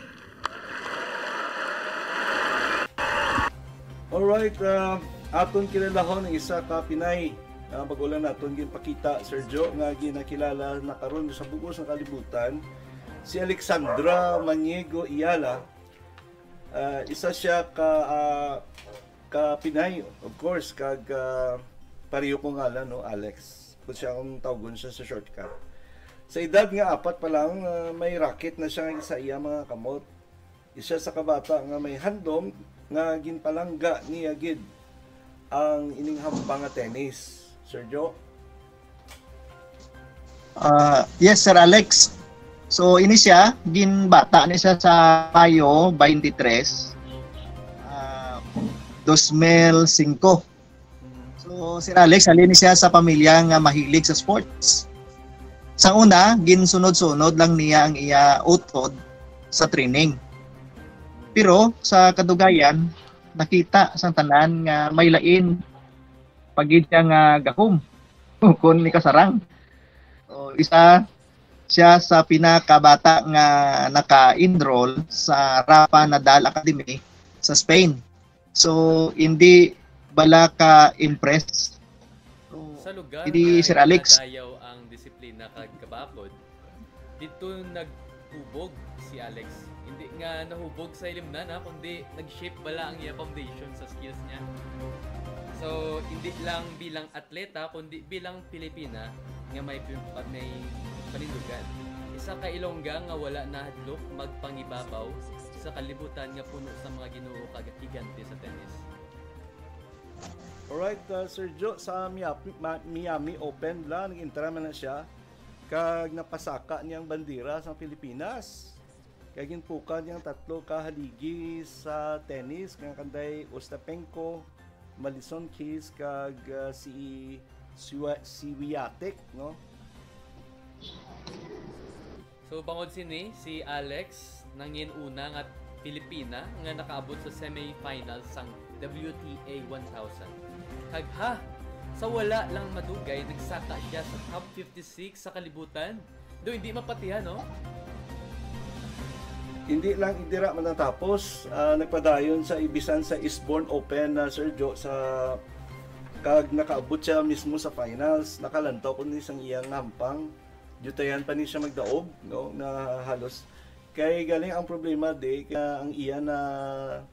Alright, uh, aton kilalahon ang isa ka Pinay. Uh, bago lang naton ginpakita, Sir Joe, nga ginakilala na karon sa bug-os nga kalibutan, si Alexandra Maniego Iyala. Uh, isa siya ka uh, ka Pinay, of course, kag uh, pareho ko ngalan, no, Alex. Kung siya akong tawgon siya sa shortcut. Sa edad nga apat pa lang, uh, may racket na siya sa iya mga kamot. Isa sa kabata nga may handom nga ginpalangga niya gid ang ining hampang nga tennis. Sir Joe? Uh, yes, Sir Alex. So, ini siya, ginbata ni siya sa Mayo twenty-three, uh, dos mil singko. So, Sir Alex, halin ni siya sa pamilya nga mahilig sa sports. Sa una, ginsunod-sunod lang niya ang iya utod sa training. Pero sa kadugayan, nakita sang tanan nga may lain pa gid siya nga gahom ukon ni kasarang. So, isa siya sa pinakabata nga naka-enroll sa Rafa Nadal Academy sa Spain. So, hindi bala ka-impress. So, sa lugar hindi, nga Sir Alex, nadayaw ang disiplina kag kabakod, dito naghubog si Alex. Hindi nga nahubog sa ilimnan, ha, kundi nag-shape bala ang iya foundation sa skills niya. So, hindi lang bilang atleta, kundi bilang Pilipina nga may, may panindugan. Isa ka Ilongga nga wala nahadlok magpangibabaw sa kalibutan nga puno sa mga Ginoo kag higante sa tennis. Alright, uh, Sir Joe, sa Miami, Miami Open la, nag-entra man na siya kag napasaka niya ang bandera sa Pilipinas. Kag ginpukan niya ang tatlo ka haligi sa tennis nga kanday Ostapenko, Madison Keys kag uh, si Swiatek, no? So bangod sini, si Alex nangin una nga Pilipina nga nakaabot sa semifinals sang W T A one thousand. Kag ha, sa wala lang madugay, nagsaka siya sa top fifty-six sa kalibutan. Do hindi mapatihan, no? Hindi lang dira man natapos, ah, nagpadayon sa ibisan sa Eastbourne Open na Sir Jo sa kag nakaabot siya mismo sa finals, nakalantaw ko ni sang iyang hampang. Dutayan pa ni siya magdaog, no, na halos kay galing ang problema di kaya ang iya na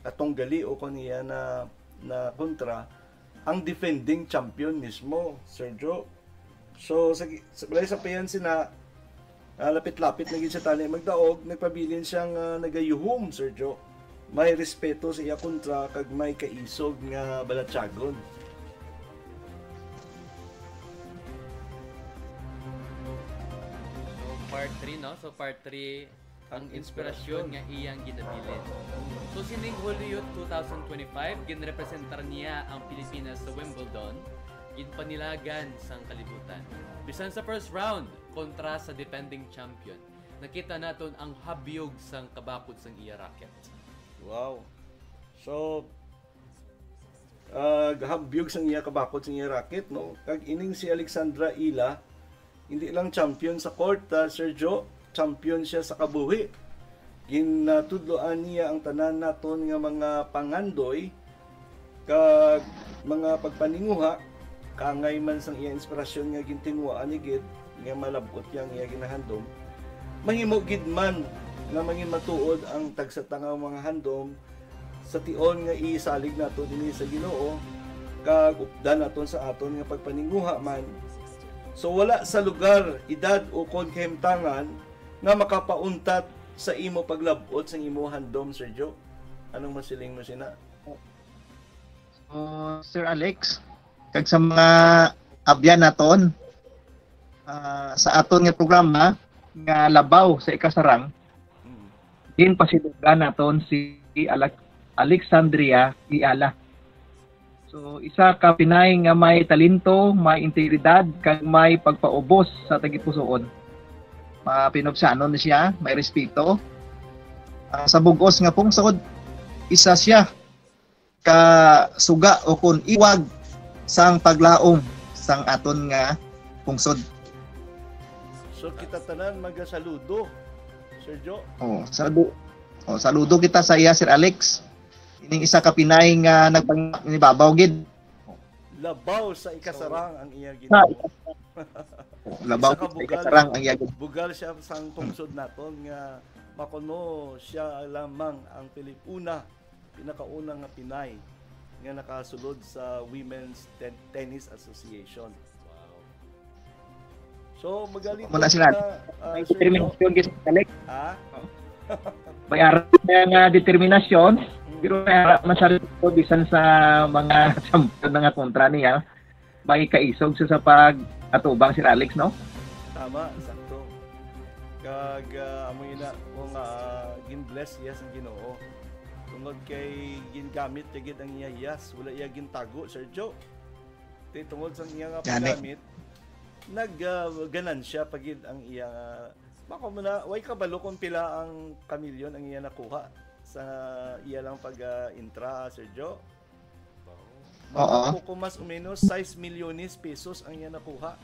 katunggali o kon iya na na kontra ang defending champion mismo, Sir Jo. So sa, sa, sa payan sina ah, lapit-lapit na gid siya tani magdaog, nagpabilin siya nga nagayuhom, Sir Jo. May respeto sa iya kontra kag may kaisog nga balatyagon. So part three, no? So part three, ang inspirasyon nga iyang ginabilin. So sining Hulyo two thousand twenty-five, ginrepresentar niya ang Pilipinas sa Wimbledon, ginpanilagan sang kalibutan. Bisan sa first round, kontra sa defending champion, nakita naton ang habyog sang kabakod sang iya racket. Wow. So, ah, gahabyog sang iya kabakod sang iya racket, no? Kag ining si Alexandra Ila, hindi lang champion sa court, ah, Sir Jo, champion siya sa kabuhi. Ginatudloan niya ang tanan naton nga mga pangandoy kag mga pagpaninguha, kangay man sang iya inspirasyon nga gintinguhaan ni gid nga malab-ot iya ang iya ginahandom. Mahimo gid man nga mangin matuod ang tagsa ta nga mga handom sa tion nga isalig nato dinhi sa Ginoo kag updan naton sa aton nga pagpaninguha man. So wala sa lugar, edad ukon kahimtangan nga makapauntat sa imo paglab-ot sang imo handom, Sir Jo. Anong masiling mo sina? So, Sir Alex, kag sa mga abyan naton, ah, sa aton nga programa nga Labaw sa Ikasarang, ginpasilugan naton si Alec- Alexandria Iala. So, isa ka Pinay nga may talento, may integridad, kag may pagpaubos sa tagipusoon. Mapinubsanon siya, may respeto. Ah, sa bug-os nga pungsod, isa siya ka suga o kun iwag sang paglaom sang aton nga pungsod. So kita tanan magasaludo, Sir Jo. Oh, saludo. Oh, saludo kita sa iya, Sir Alex. Ining isa ka Pinay nga nagpanginibabaw gid. Labaw sa ikasarang ang iya Sa ginawa. Oh, labaw Isa ka sa bugal. ikasarang ang iya gid. Bugal siya sang pungsod naton nga makuno siya lamang ang Pilipuna, pinakauna nga Pinay nga nakasulod sa Women's Ten- Tennis Association. So, magaling Muna sila. na, ah, May Sir Jo. Determinasyon gid sa Alex. Ha? May ara niya nga determinasyon, pero may ara man sa bisan sa mga champion na nga kontra niya, may kaisog siya sa pag atubang, Sir Alex, no? Tama, sakto. Kag ah, amo ina ko nga ah, gin-bless iya sang Ginoo. Tungod kay gingamit niya gid ang iya hiyas, wala iya gintago, Sir Jo. Ti tungod sang iya nga Gani. paggamit, nag ah, ganansya pa gid ang iya nga mako mo na, way kabalo kung pila ang kamilyon ang iya nakuha sa iya lang pag ah, intra, Sir Jo. Oo. Kung mas o menos six milyones pesos ang iya nakuha.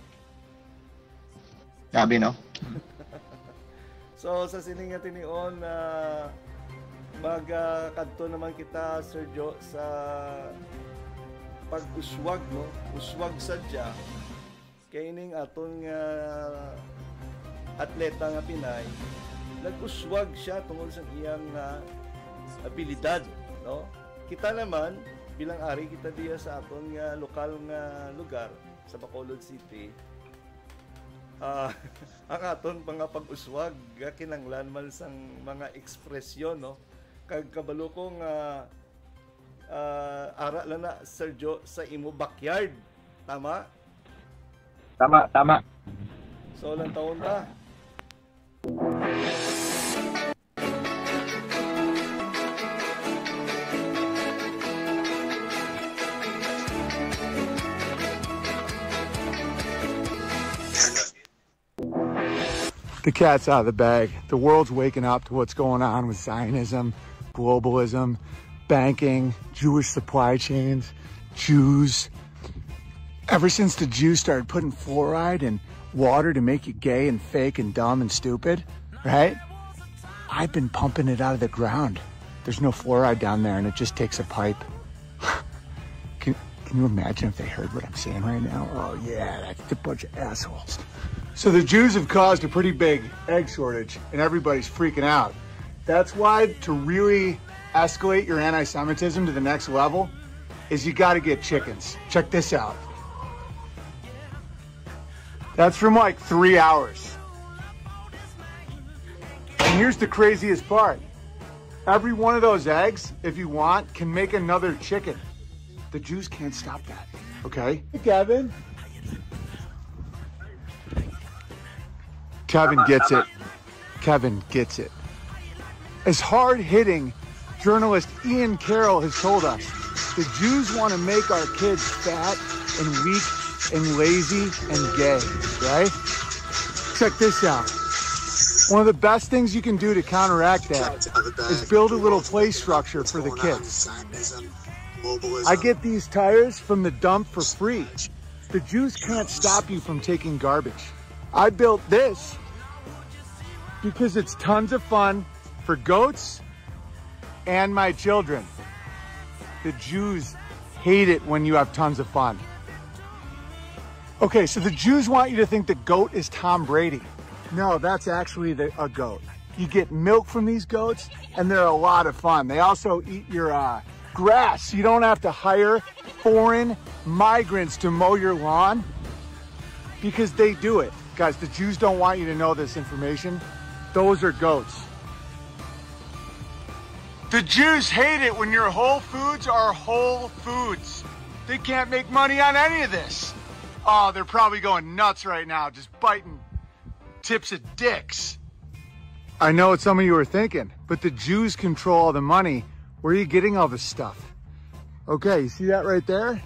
Grabe, no? So sa sining nga tinion na magakadto naman kita, Sir Jo, sa pag-uswag, no? Uswag sadya kay ining aton nga atleta nga Pinay, nag-uswag siya tungod sa iyang nga abilidad, no? Kita naman, bilang ari kita diya sa aton nga lokal nga lugar sa Bacolod City, ah, ang aton mga pag-uswag nga kinanglan man sang mga ekspresyon, no? Kag kabalo ko nga ah, ara lang na, Sir Jo, sa imo backyard. Tama? Tama, tama. So, lang taon ta. The cat's out of the bag. The world's waking up to what's going on with Zionism, globalism, banking, Jewish supply chains, Jews. Ever since the Jews started putting fluoride in water to make you gay and fake and dumb and stupid, right? I've been pumping it out of the ground. There's no fluoride down there, and it just takes a pipe. Can, can you imagine if they heard what I'm saying right now? Oh, yeah, that's a bunch of assholes. So the Jews have caused a pretty big egg shortage, and everybody's freaking out. That's why to really escalate your anti Semitism to the next level is you got to get chickens. Check this out. That's from like three hours. And here's the craziest part. Every one of those eggs, if you want, can make another chicken. The Jews can't stop that. Okay? Kevin? Kevin gets it. Kevin gets it. As hard hitting journalist Ian Carroll has told us, the Jews want to make our kids fat and weak and lazy and gay, right? Check this out. One of the best things you can do to counteract that is build a little play structure for the kids. I get these tires from the dump for free. The Jews can't stop you from taking garbage. I built this because it's tons of fun for goats and my children. The Jews hate it when you have tons of fun. Okay, so the Jews want you to think the goat is Tom Brady. No, that's actually the, a goat. You get milk from these goats, and they're a lot of fun. They also eat your uh, grass. You don't have to hire foreign migrants to mow your lawn because they do it. Guys, the Jews don't want you to know this information. Those are goats. The Jews hate it when your whole foods are whole foods. They can't make money on any of this. Oh, they're probably going nuts right now, just biting tips of dicks. I know what some of you are thinking, but the Jews control all the money. Where are you getting all this stuff? Okay, you see that right there?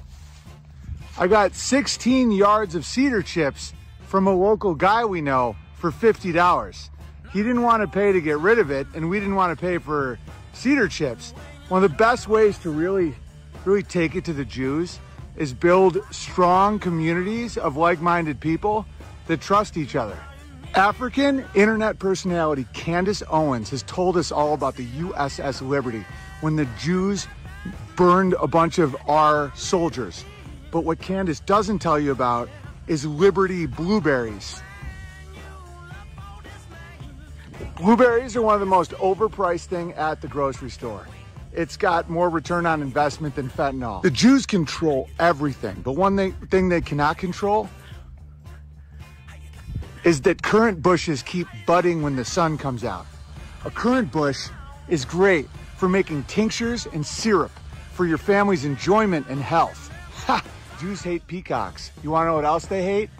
I got sixteen yards of cedar chips from a local guy we know for fifty dollars. He didn't want to pay to get rid of it, and we didn't want to pay for cedar chips. One of the best ways to really, really take it to the Jews is build strong communities of like minded people that trust each other. African internet personality Candace Owens has told us all about the U S S Liberty when the Jews burned a bunch of our soldiers. But what Candace doesn't tell you about is Liberty blueberries. Blueberries are one of the most overpriced thing at the grocery store. It's got more return on investment than fentanyl. The Jews control everything, but one thing, thing they cannot control is that currant bushes keep budding when the sun comes out. A currant bush is great for making tinctures and syrup for your family's enjoyment and health. Ha! Jews hate peacocks. You want to know what else they hate?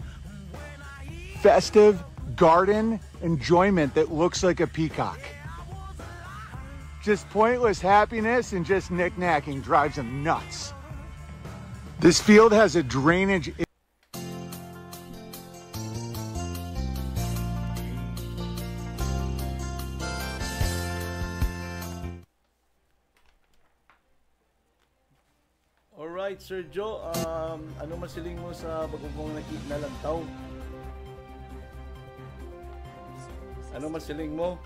Festive garden enjoyment that looks like a peacock. Just pointless happiness and just knickknacking drives them nuts. This field has a drainage. Alright, Sir Joe, um, ano masiling mo sa bago kong naki- nalantaw? Ano masiling mo?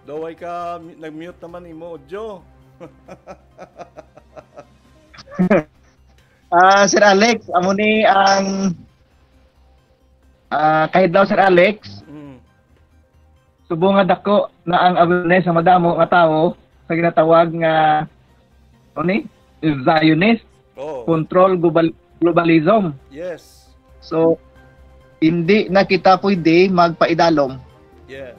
Daw ay ka, nag-mute naman imo audio. Ah, Sir Alex, amo ni ang ah, kahidlaw, Sir Alex. Mm. Subong nga dako na ang awareness sa madamo nga tawo sa ginatawag nga, ano ni? Zionist, oh, control global, globalism. Yes. So, hindi na kita pwede magpaidalom. Yes.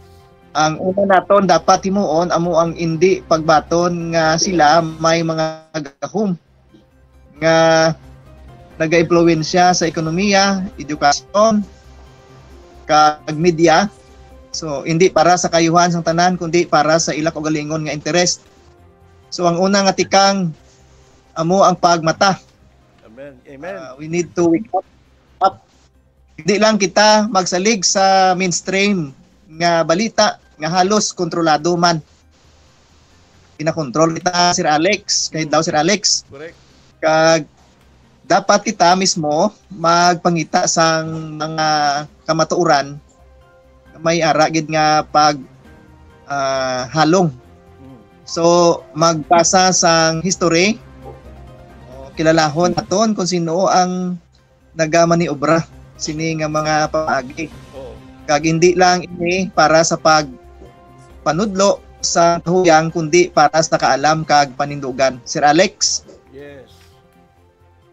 Ang una naton dapat himuon amo ang hindi pagbaton nga sila may mga gahom nga nagaimpluwensya sa ekonomiya, edukasyon, kag media. So, hindi para sa kaayuhan sang tanan, kundi para sa ila kaugalingon nga interes. So, ang una nga tikang amo ang pagmata. Amen. Amen. Uh, we need to wake up. Hindi lang kita magsalig sa mainstream nga balita nga halos kontrolado man. Ginakontrol kita, Sir Alex, kay daw Sir Alex. Correct. Kag dapat kita mismo magpangita sang mga kamatuoran nga may ara gid nga pag, ah, halong. Mm. So, magbasa sang history, o kilalahon naton kung sino ang nagamaniobra sini nga mga pamaagi. Oo. Kag hindi lang ini para sa pagpanudlo sa kahuyang, kundi para sa kaalam kag panindugan. Sir Alex? Yes.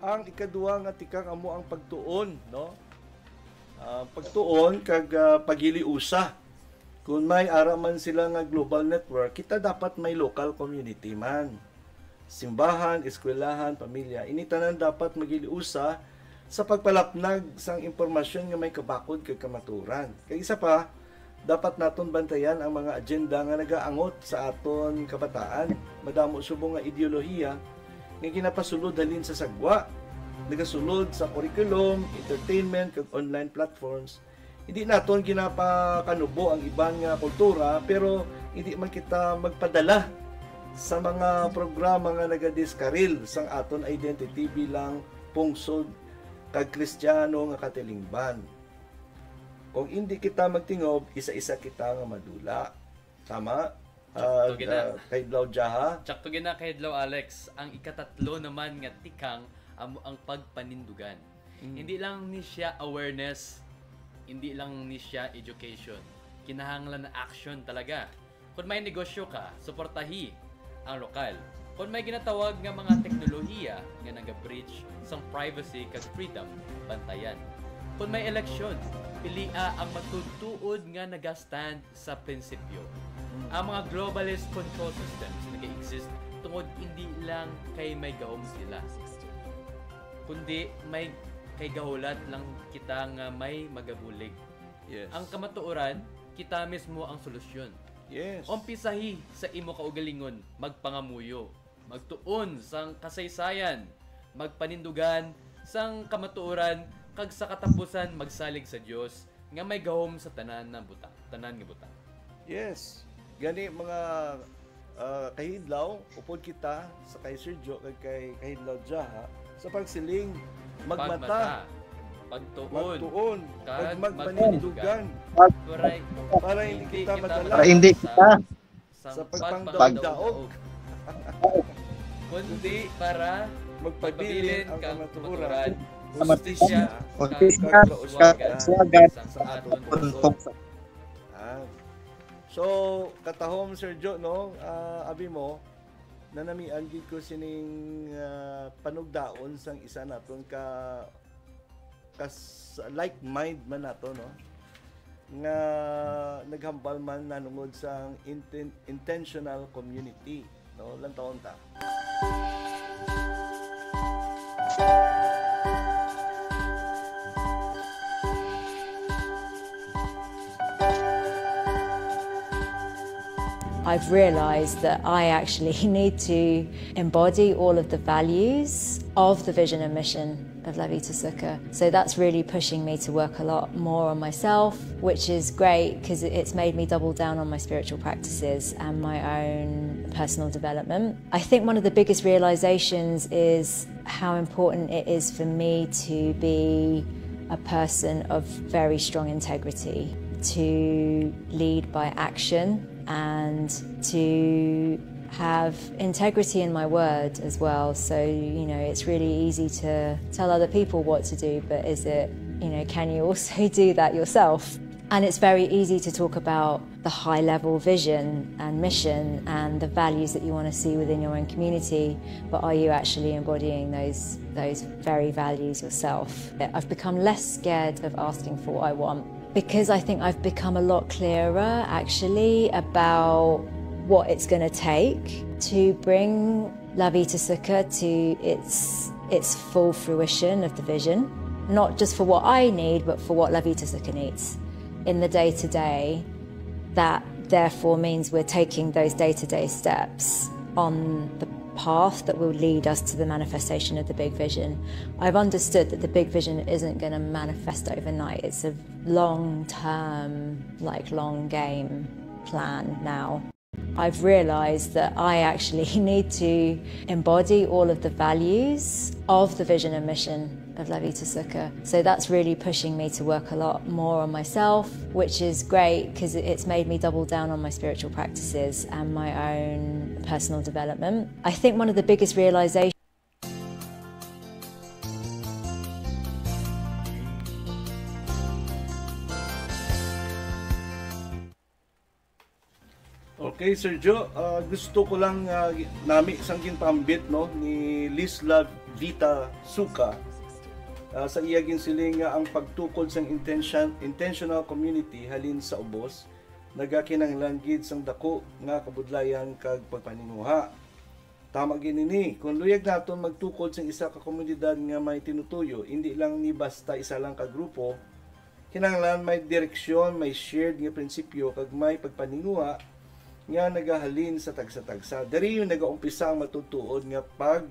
Ang ikaduha nga tikang amo ang pagtuon, no? Ah, pagtuon kag, ah, paghiliusa. Kung may ara man sila nga global network, kita dapat may local community man. Simbahan, eskwelahan, pamilya, ini tanan dapat maghiliusa sa pagpalapnag sang impormasyon nga may kabakod kag kamaturan. Kag isa pa, dapat naton bantayan ang mga agenda nga nagaangot sa aton kabataan. Madamo subong nga ideolohiya nga ginapasulod halin sa sagwa, nagasulod sa curriculum, entertainment, kag online platforms. Hindi naton ginapakanubo ang iban nga kultura, pero hindi man kita magpadala sa mga programa nga nagadiskaril sang aton identity bilang pungsod kag Kristiyano nga katilingban. Kung hindi kita magtingob, isa-isa kita nga madula. Tama? Sakto Ah, gina. Ah, kay Blau Jaha? Sakto gina, kay Blau Alex. Ang ikatatlo naman nga tikang amo ang pagpanindugan. Mm. Hindi lang ni siya awareness, hindi lang ni siya education. Kinahanglan na action talaga. Kung may negosyo ka, suportahi ang lokal. Kung may ginatawag nga mga teknolohiya nga naga-breach sang privacy kag freedom, bantayan. Kung may eleksyon, pilia ang matutuod nga naga-stand sa prinsipyo. Mm. Ang mga globalist control systems nag-exist tungod hindi lang kay may gahom sila, kundi may kay gahulat lang kita nga may magabulig. Yes. Ang kamatuoran, kita mismo ang solusyon. Yes. Umpisahi sa imo kaugalingon, magpangamuyo, magtuon sang kasaysayan, magpanindugan sang kamatuoran, kag sa katapusan magsalig sa Dios nga may gahom sa tanan nga butang, tanan nga butang. Yes. Gani, mga, ah, kahidlaw, upod kita sa kay Sergio kag kay kahidlaw Jaha sa pagsiling, magmata, Pagmata, pagtuon, pagtuon, kag kag magpanindugan, magpanindugan. Para, para hindi hindi kita kita madala Para hindi sa kita sa sa pagpang-, pagpangdaog-daog. Kundi para magpabilin ang kamatuoran, hustisya, hustisya, kag kasuwagan sa aton pungsod. Ah. So, katahom, Sir Joe, no? Ah, abi mo, nanamian gid ko sining, ah, panugdaon sang isa naton ka kas-, like mind man nato, no? Nga naghambal man nanungod sang inten-, intentional community, no? Lantawon ta. I've realized that I actually need to embody all of the values of the vision and mission of La Vita Sukkah. So that's really pushing me to work a lot more on myself, which is great 'cause it, it's made me double down on my spiritual practices and my own personal development. I think one of the biggest realizations is how important it is for me to be a person of very strong integrity, to lead by action, and to have integrity in my word as well. So, you know, it's really easy to tell other people what to do, but is it, you know, can you also do that yourself? And it's very easy to talk about the high level vision and mission and the values that you want to see within your own community, but are you actually embodying those, those very values yourself? I've become less scared of asking for what I want because I think I've become a lot clearer, actually, about what it's gonna take to bring La Vita Sukkah to its, its full fruition of the vision, not just for what I need, but for what La Vita Sukkah needs in the day-to-day. That therefore means we're taking those day-to-day steps on the path that will lead us to the manifestation of the big vision. I've understood that the big vision isn't gonna manifest overnight. It's a long-term, like, long game plan now. I've realized that I actually need to embody all of the values of the vision and mission of La Vita Sukkah. So that's really pushing me to work a lot more on myself, which is great because it's made me double down on my spiritual practices and my own personal development. I think one of the biggest realizations Okay, Sir Joe, ah, gusto ko lang, ah, nami sang ginpambit, no, ni Liz La Vita Suka, ah, sa iya ginsiling nga ang pagtukod sang intention, intentional community halin sa ubos nagakinahanglan gid sang dako nga kabudlayan kag pagpaninguha. Tama gid ini, kung luyag naton magtukod sang isa ka komunidad nga may tinutuyo, indi lang ni basta isa lang ka grupo, kinahanglan may direksyon, may shared nga prinsipyo, kag may pagpaninguha nga nagahalin sa tagsa-tagsa. Diri yung nagaumpisa ang matutuod nga pag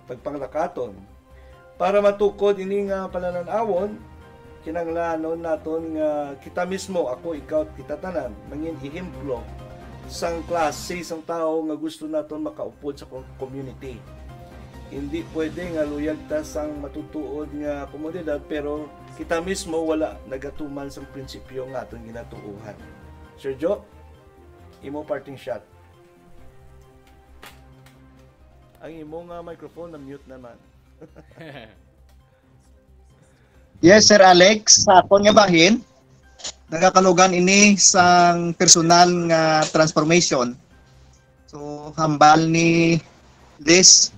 pagpanglakaton. Para matukod ini nga palanan-awon, kinahanglanon naton nga kita mismo, ako, ikaw, kita tanan, mangin ehemplo sang klase sang tawo nga gusto naton makaupod sa ko-, community. Hindi pwede nga luyag ta sang matutuod nga komunidad pero kita mismo wala nagatuman sang prinsipyo nga aton ginatuohan. Sir Joe, imo parting shot. Ang imo nga microphone na mute naman. Yes, Sir Alex, sa akon nga bahin, nagakalugan ini sang personal nga transformation. So, hambal ni this,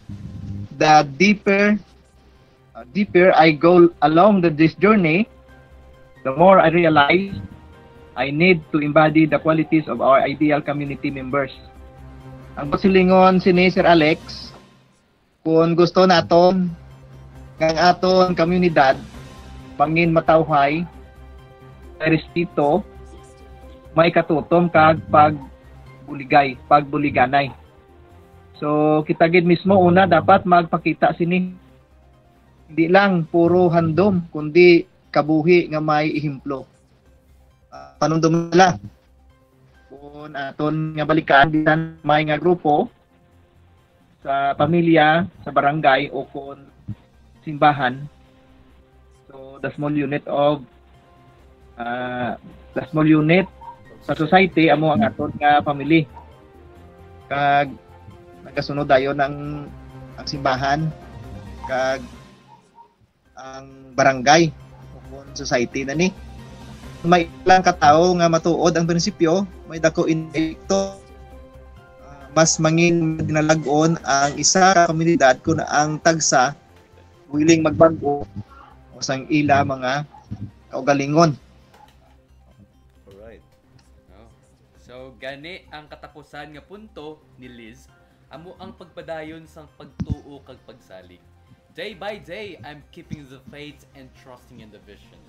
the deeper, uh, deeper I go along the, this journey, the more I realize I need to embody the qualities of our ideal community members. Ang silingon sini, Sir Alex, kung gusto naton nga ang aton komunidad mangin matawhay, may respeto, may katutom kag pagbuligay, pagbuliganay. So kita gid mismo una dapat magpakita sini, hindi lang puro handom kundi kabuhi nga may ehemplo. Uh, panumdom nila kung aton nga balikan bisan may nga grupo sa pamilya, sa barangay o kon simbahan. So the small unit of uh, the small unit sa society amo ang aton nga family. Kag nagasunod dayon ang ang simbahan kag ang barangay o kon society na ni. May ilang katawo nga matuod ang prinsipyo, may dako in epekto. Ah, mas mangin dinalag-on ang isa ka komunidad kun ang tagsa willing magbag-o o sang ila mga kaugalingon. Alright. No? So, gani ang katapusan nga punto ni Liz amo ang pagpadayon sang pagtuo kag pagsalig. Day by day, I'm keeping the faith and trusting in the vision.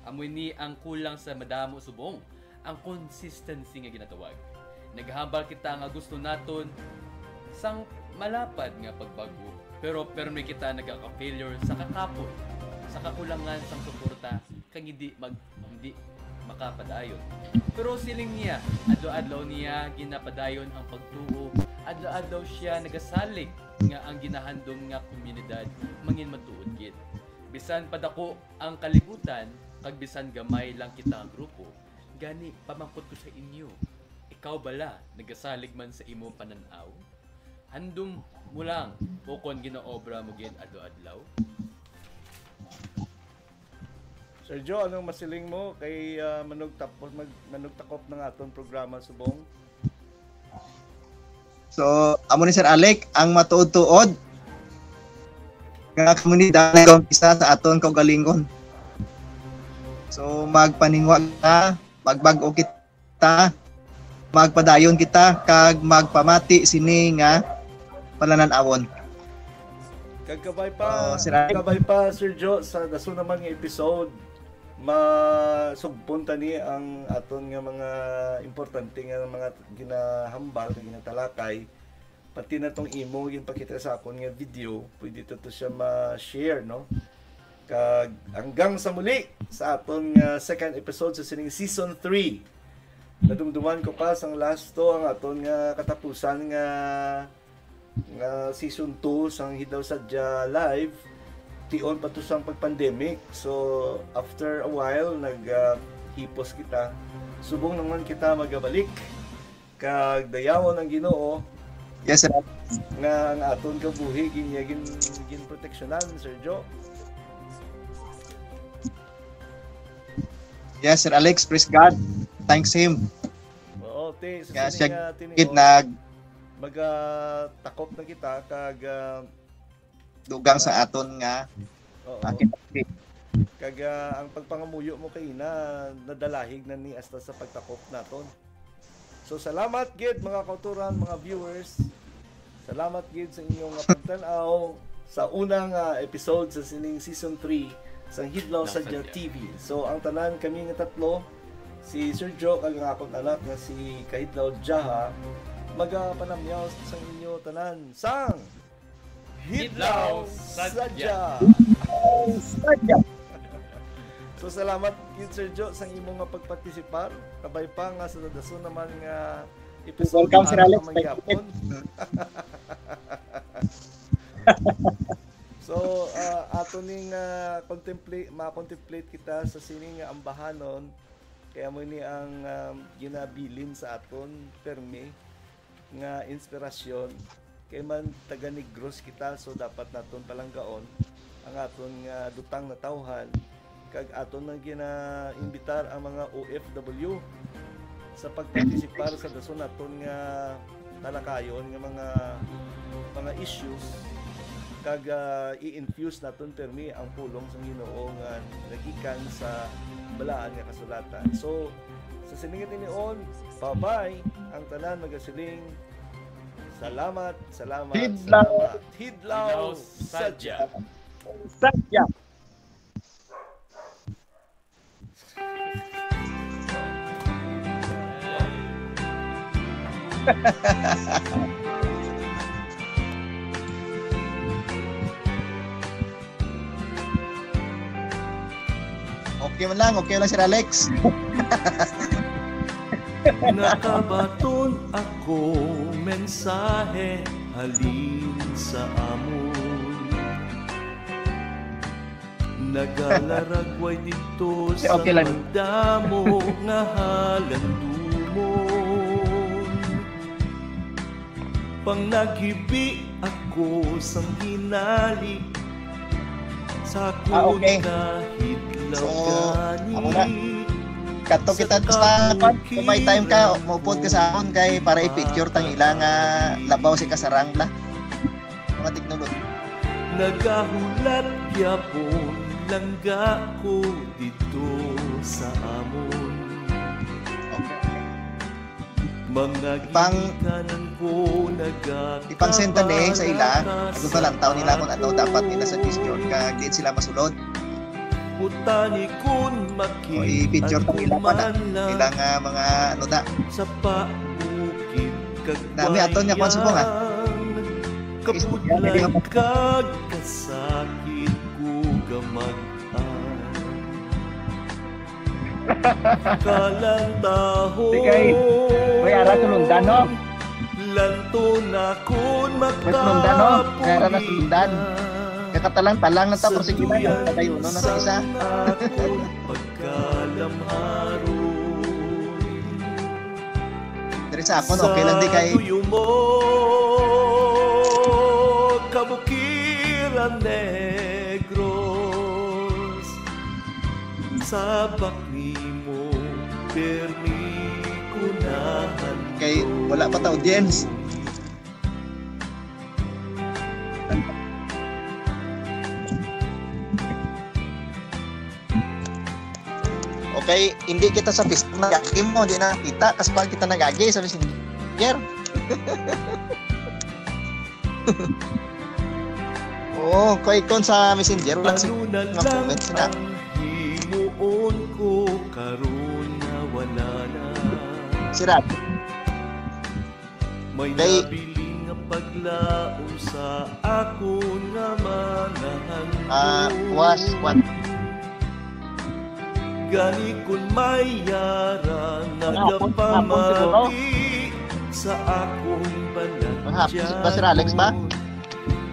Amo ini ang kulang sa madamo subong, ang consistency nga ginatawag. Naghambal kita nga gusto naton sang malapad nga pagbag-o, pero permi kita nagaka-failure sa kakapon, sa kakulangan sang suporta kag hindi mag hindi makapadayon. Pero siling niya, adlaw-adlaw niya ginapadayon ang pagtuo, adlaw-adlaw siya nagasalig nga ang ginahandom nga komunidad mangin matuod gid. Bisan padako ang kalibutan kag bisan gamay lang kita nga grupo, gani pamangkot ko sa inyo, ikaw bala nagasalig man sa imong panan-aw? Handom mo lang ukon ginaobra mo gid adlaw-adlaw? Sir Joe, anong masiling mo kay uh, manugtapos mag, manugtakop ng aton programa subong? So, amo ni Sir Alec, ang matuod-tuod nga komunidad nagaumpisa sa aton kaugalingon. So, magpaningwa kita, magbag-o kita, magpadayon kita kag magpamati sini nga palanan-awon. Kag kabay pa, oh, kabay pa, Sir Joe, sa daso naman nga episode, masugpon ta ni ang aton nga mga importante nga mga ginahambal nga ginatalakay, pati na tong imo ginpakita sa akon nga video, pwede to, to siya ma-share, no? Kag hanggang sa muli sa aton nga second episode sa sining season three. Nadumduman ko pa sang last to ang aton nga katapusan nga nga season two sang Hidlaw Sadya Live, tion pa to sang pag-pandemic. So, after a while, nag ah, hipos kita. Subong naman kita magabalik. Kag dayawon ang Ginoo Yes, sir. Nga ang aton kabuhi gin gin ginproteksyonan, Sir Joe. Yes, Sir Alex, praise God. Thanks him. Oo, ti, sa Kaya sining siya uh, tinion, gid nag maga takop na kita kag uh, dugang sa aton nga Oo. Makinabang. Kag ah, ang pagpangamuyo mo kay ina nadalahig na ni hasta sa pagtakop naton. So salamat gid mga kauturan, mga viewers. Salamat gid sa inyong nga pagtan-aw sa unang ah, episode sa sining season three sang Hidlaw Sadya T V. So ang tanan kami nga tatlo, si Sir Joe kag ang akong anak nga si Kahidlaw Jaha, magapanamyaw sa inyo tanan sang Hidlaw Sadya. Sadya. So salamat gid Sir Joe sang imo nga pagpartisipar. Kabay pa nga sa dadason naman nga episode Welcome, Sir Alex. Thank you. So uh, ato ning uh, contemplate ma-contemplate kita sa sini nga ambahanon kaya mo ni ang um, ginabilin sa aton permi nga inspirasyon kay man taga Negros kita, so dapat naton palanggaon ang aton nga dutang natawhan kag aton nga ginaimbitar ang mga O F W sa pagpartisipar sa dason naton nga talakayon nga mga mga issues kag uh, i-infuse naton permi ang pulong sa Ginoo nga nagikan sa balaan nga kasulatan. So sa siningat ini on, bye-bye ang tanan magasiling Salamat, salamat, Hidlaw. Salamat. Hidlaw, Hidlaw sadya. Sadya. Okay man lang, okay lang, Sir Alex. Nakabaton ako mensahe halin sa amon. Nagalaragway dito sa okay lang. Damo nga halandumon. Pang naghibi ako sang hinali sa ah, okay. So, amo na. Kato kita sa may time ka, maupod ka sa akon kay para i-picture tang ila nga labaw si kasarang bla. Mga teknolohiya. Nagahulat gyapon langga ko dito sa amon. Okay. Mga Pang, ginikanan ko ipang-send ta ni sa ila, nagpalantaw nila kung ano dapat nila sa picture ka, di sila masulod. Butani kun makita. O i-picture ta nila pa na. Nila nga mga ano na. Sa paukit kag Nami ato niya kung subong ah. Kapudlan kag kasakit ko gamag Kalantaho. Di kay, may ara sunundan, no? Lanto na kun May sunundan, no? May ara na sunundan. Kakatalang-talang na tapos sige na yung patayo, no? Nasa isa. Pagkalamharon. Diri sa akon, okay lang di kay. Sa tuyo mo, kabukiran Negros. Sabak nimo, permi ko nahan. Kay wala pa ta audience. Okay, hindi kita sa Facebook nag-agi mo, di na kita, kasbal kita nag-agi sa Messenger. Oo, kay kon sa Messenger, wala sa mga comments na. Himuon ko karon na wala na. Sira. May Kay, nabiling nga paglaom sa akon nga mga handom. Ah, was, what? Gani kun may yara Hapon, hapon siguro. Nagapamati sa akong Ang hapon, ba, Sir Alex, ba? Panagyagon.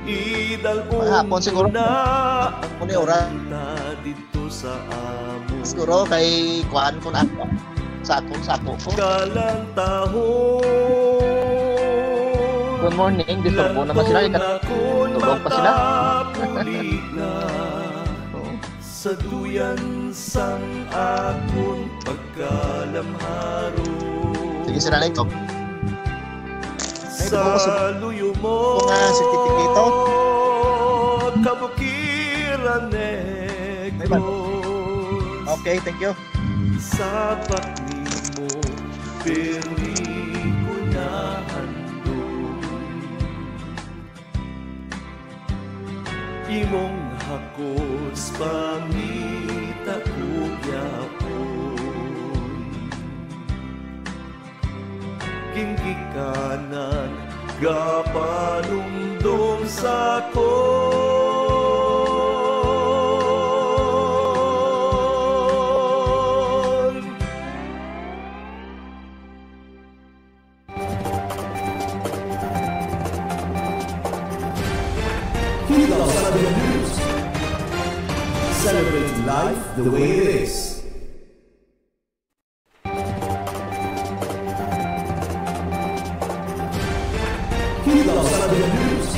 Idalom Ang hapon siguro. Ko na ang Ano yung oras? Kanta dito sa amo. Siguro kay kuan ko na. Sako, sako ko. Kalantahon. Good morning, disturbo naman sila, Lantaw na kun tulog pa sila. Matapuli na. Oo. Sa duyan sang akon pagkalamharon. Sige, Sir Alex. Ay, sa bukas, luyo mo, mga sertipikado. Kabukiran Negros. Okay, thank you. Sabat nimo, pirmi ko nahandom. Imong hakos pangita ko gyapon. Ginggikanan gapanumdom sa akon. Hit Up Sunday News. Celebrating life the way it is. Hit Up Sunday News.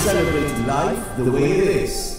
Celebrating life the way it is.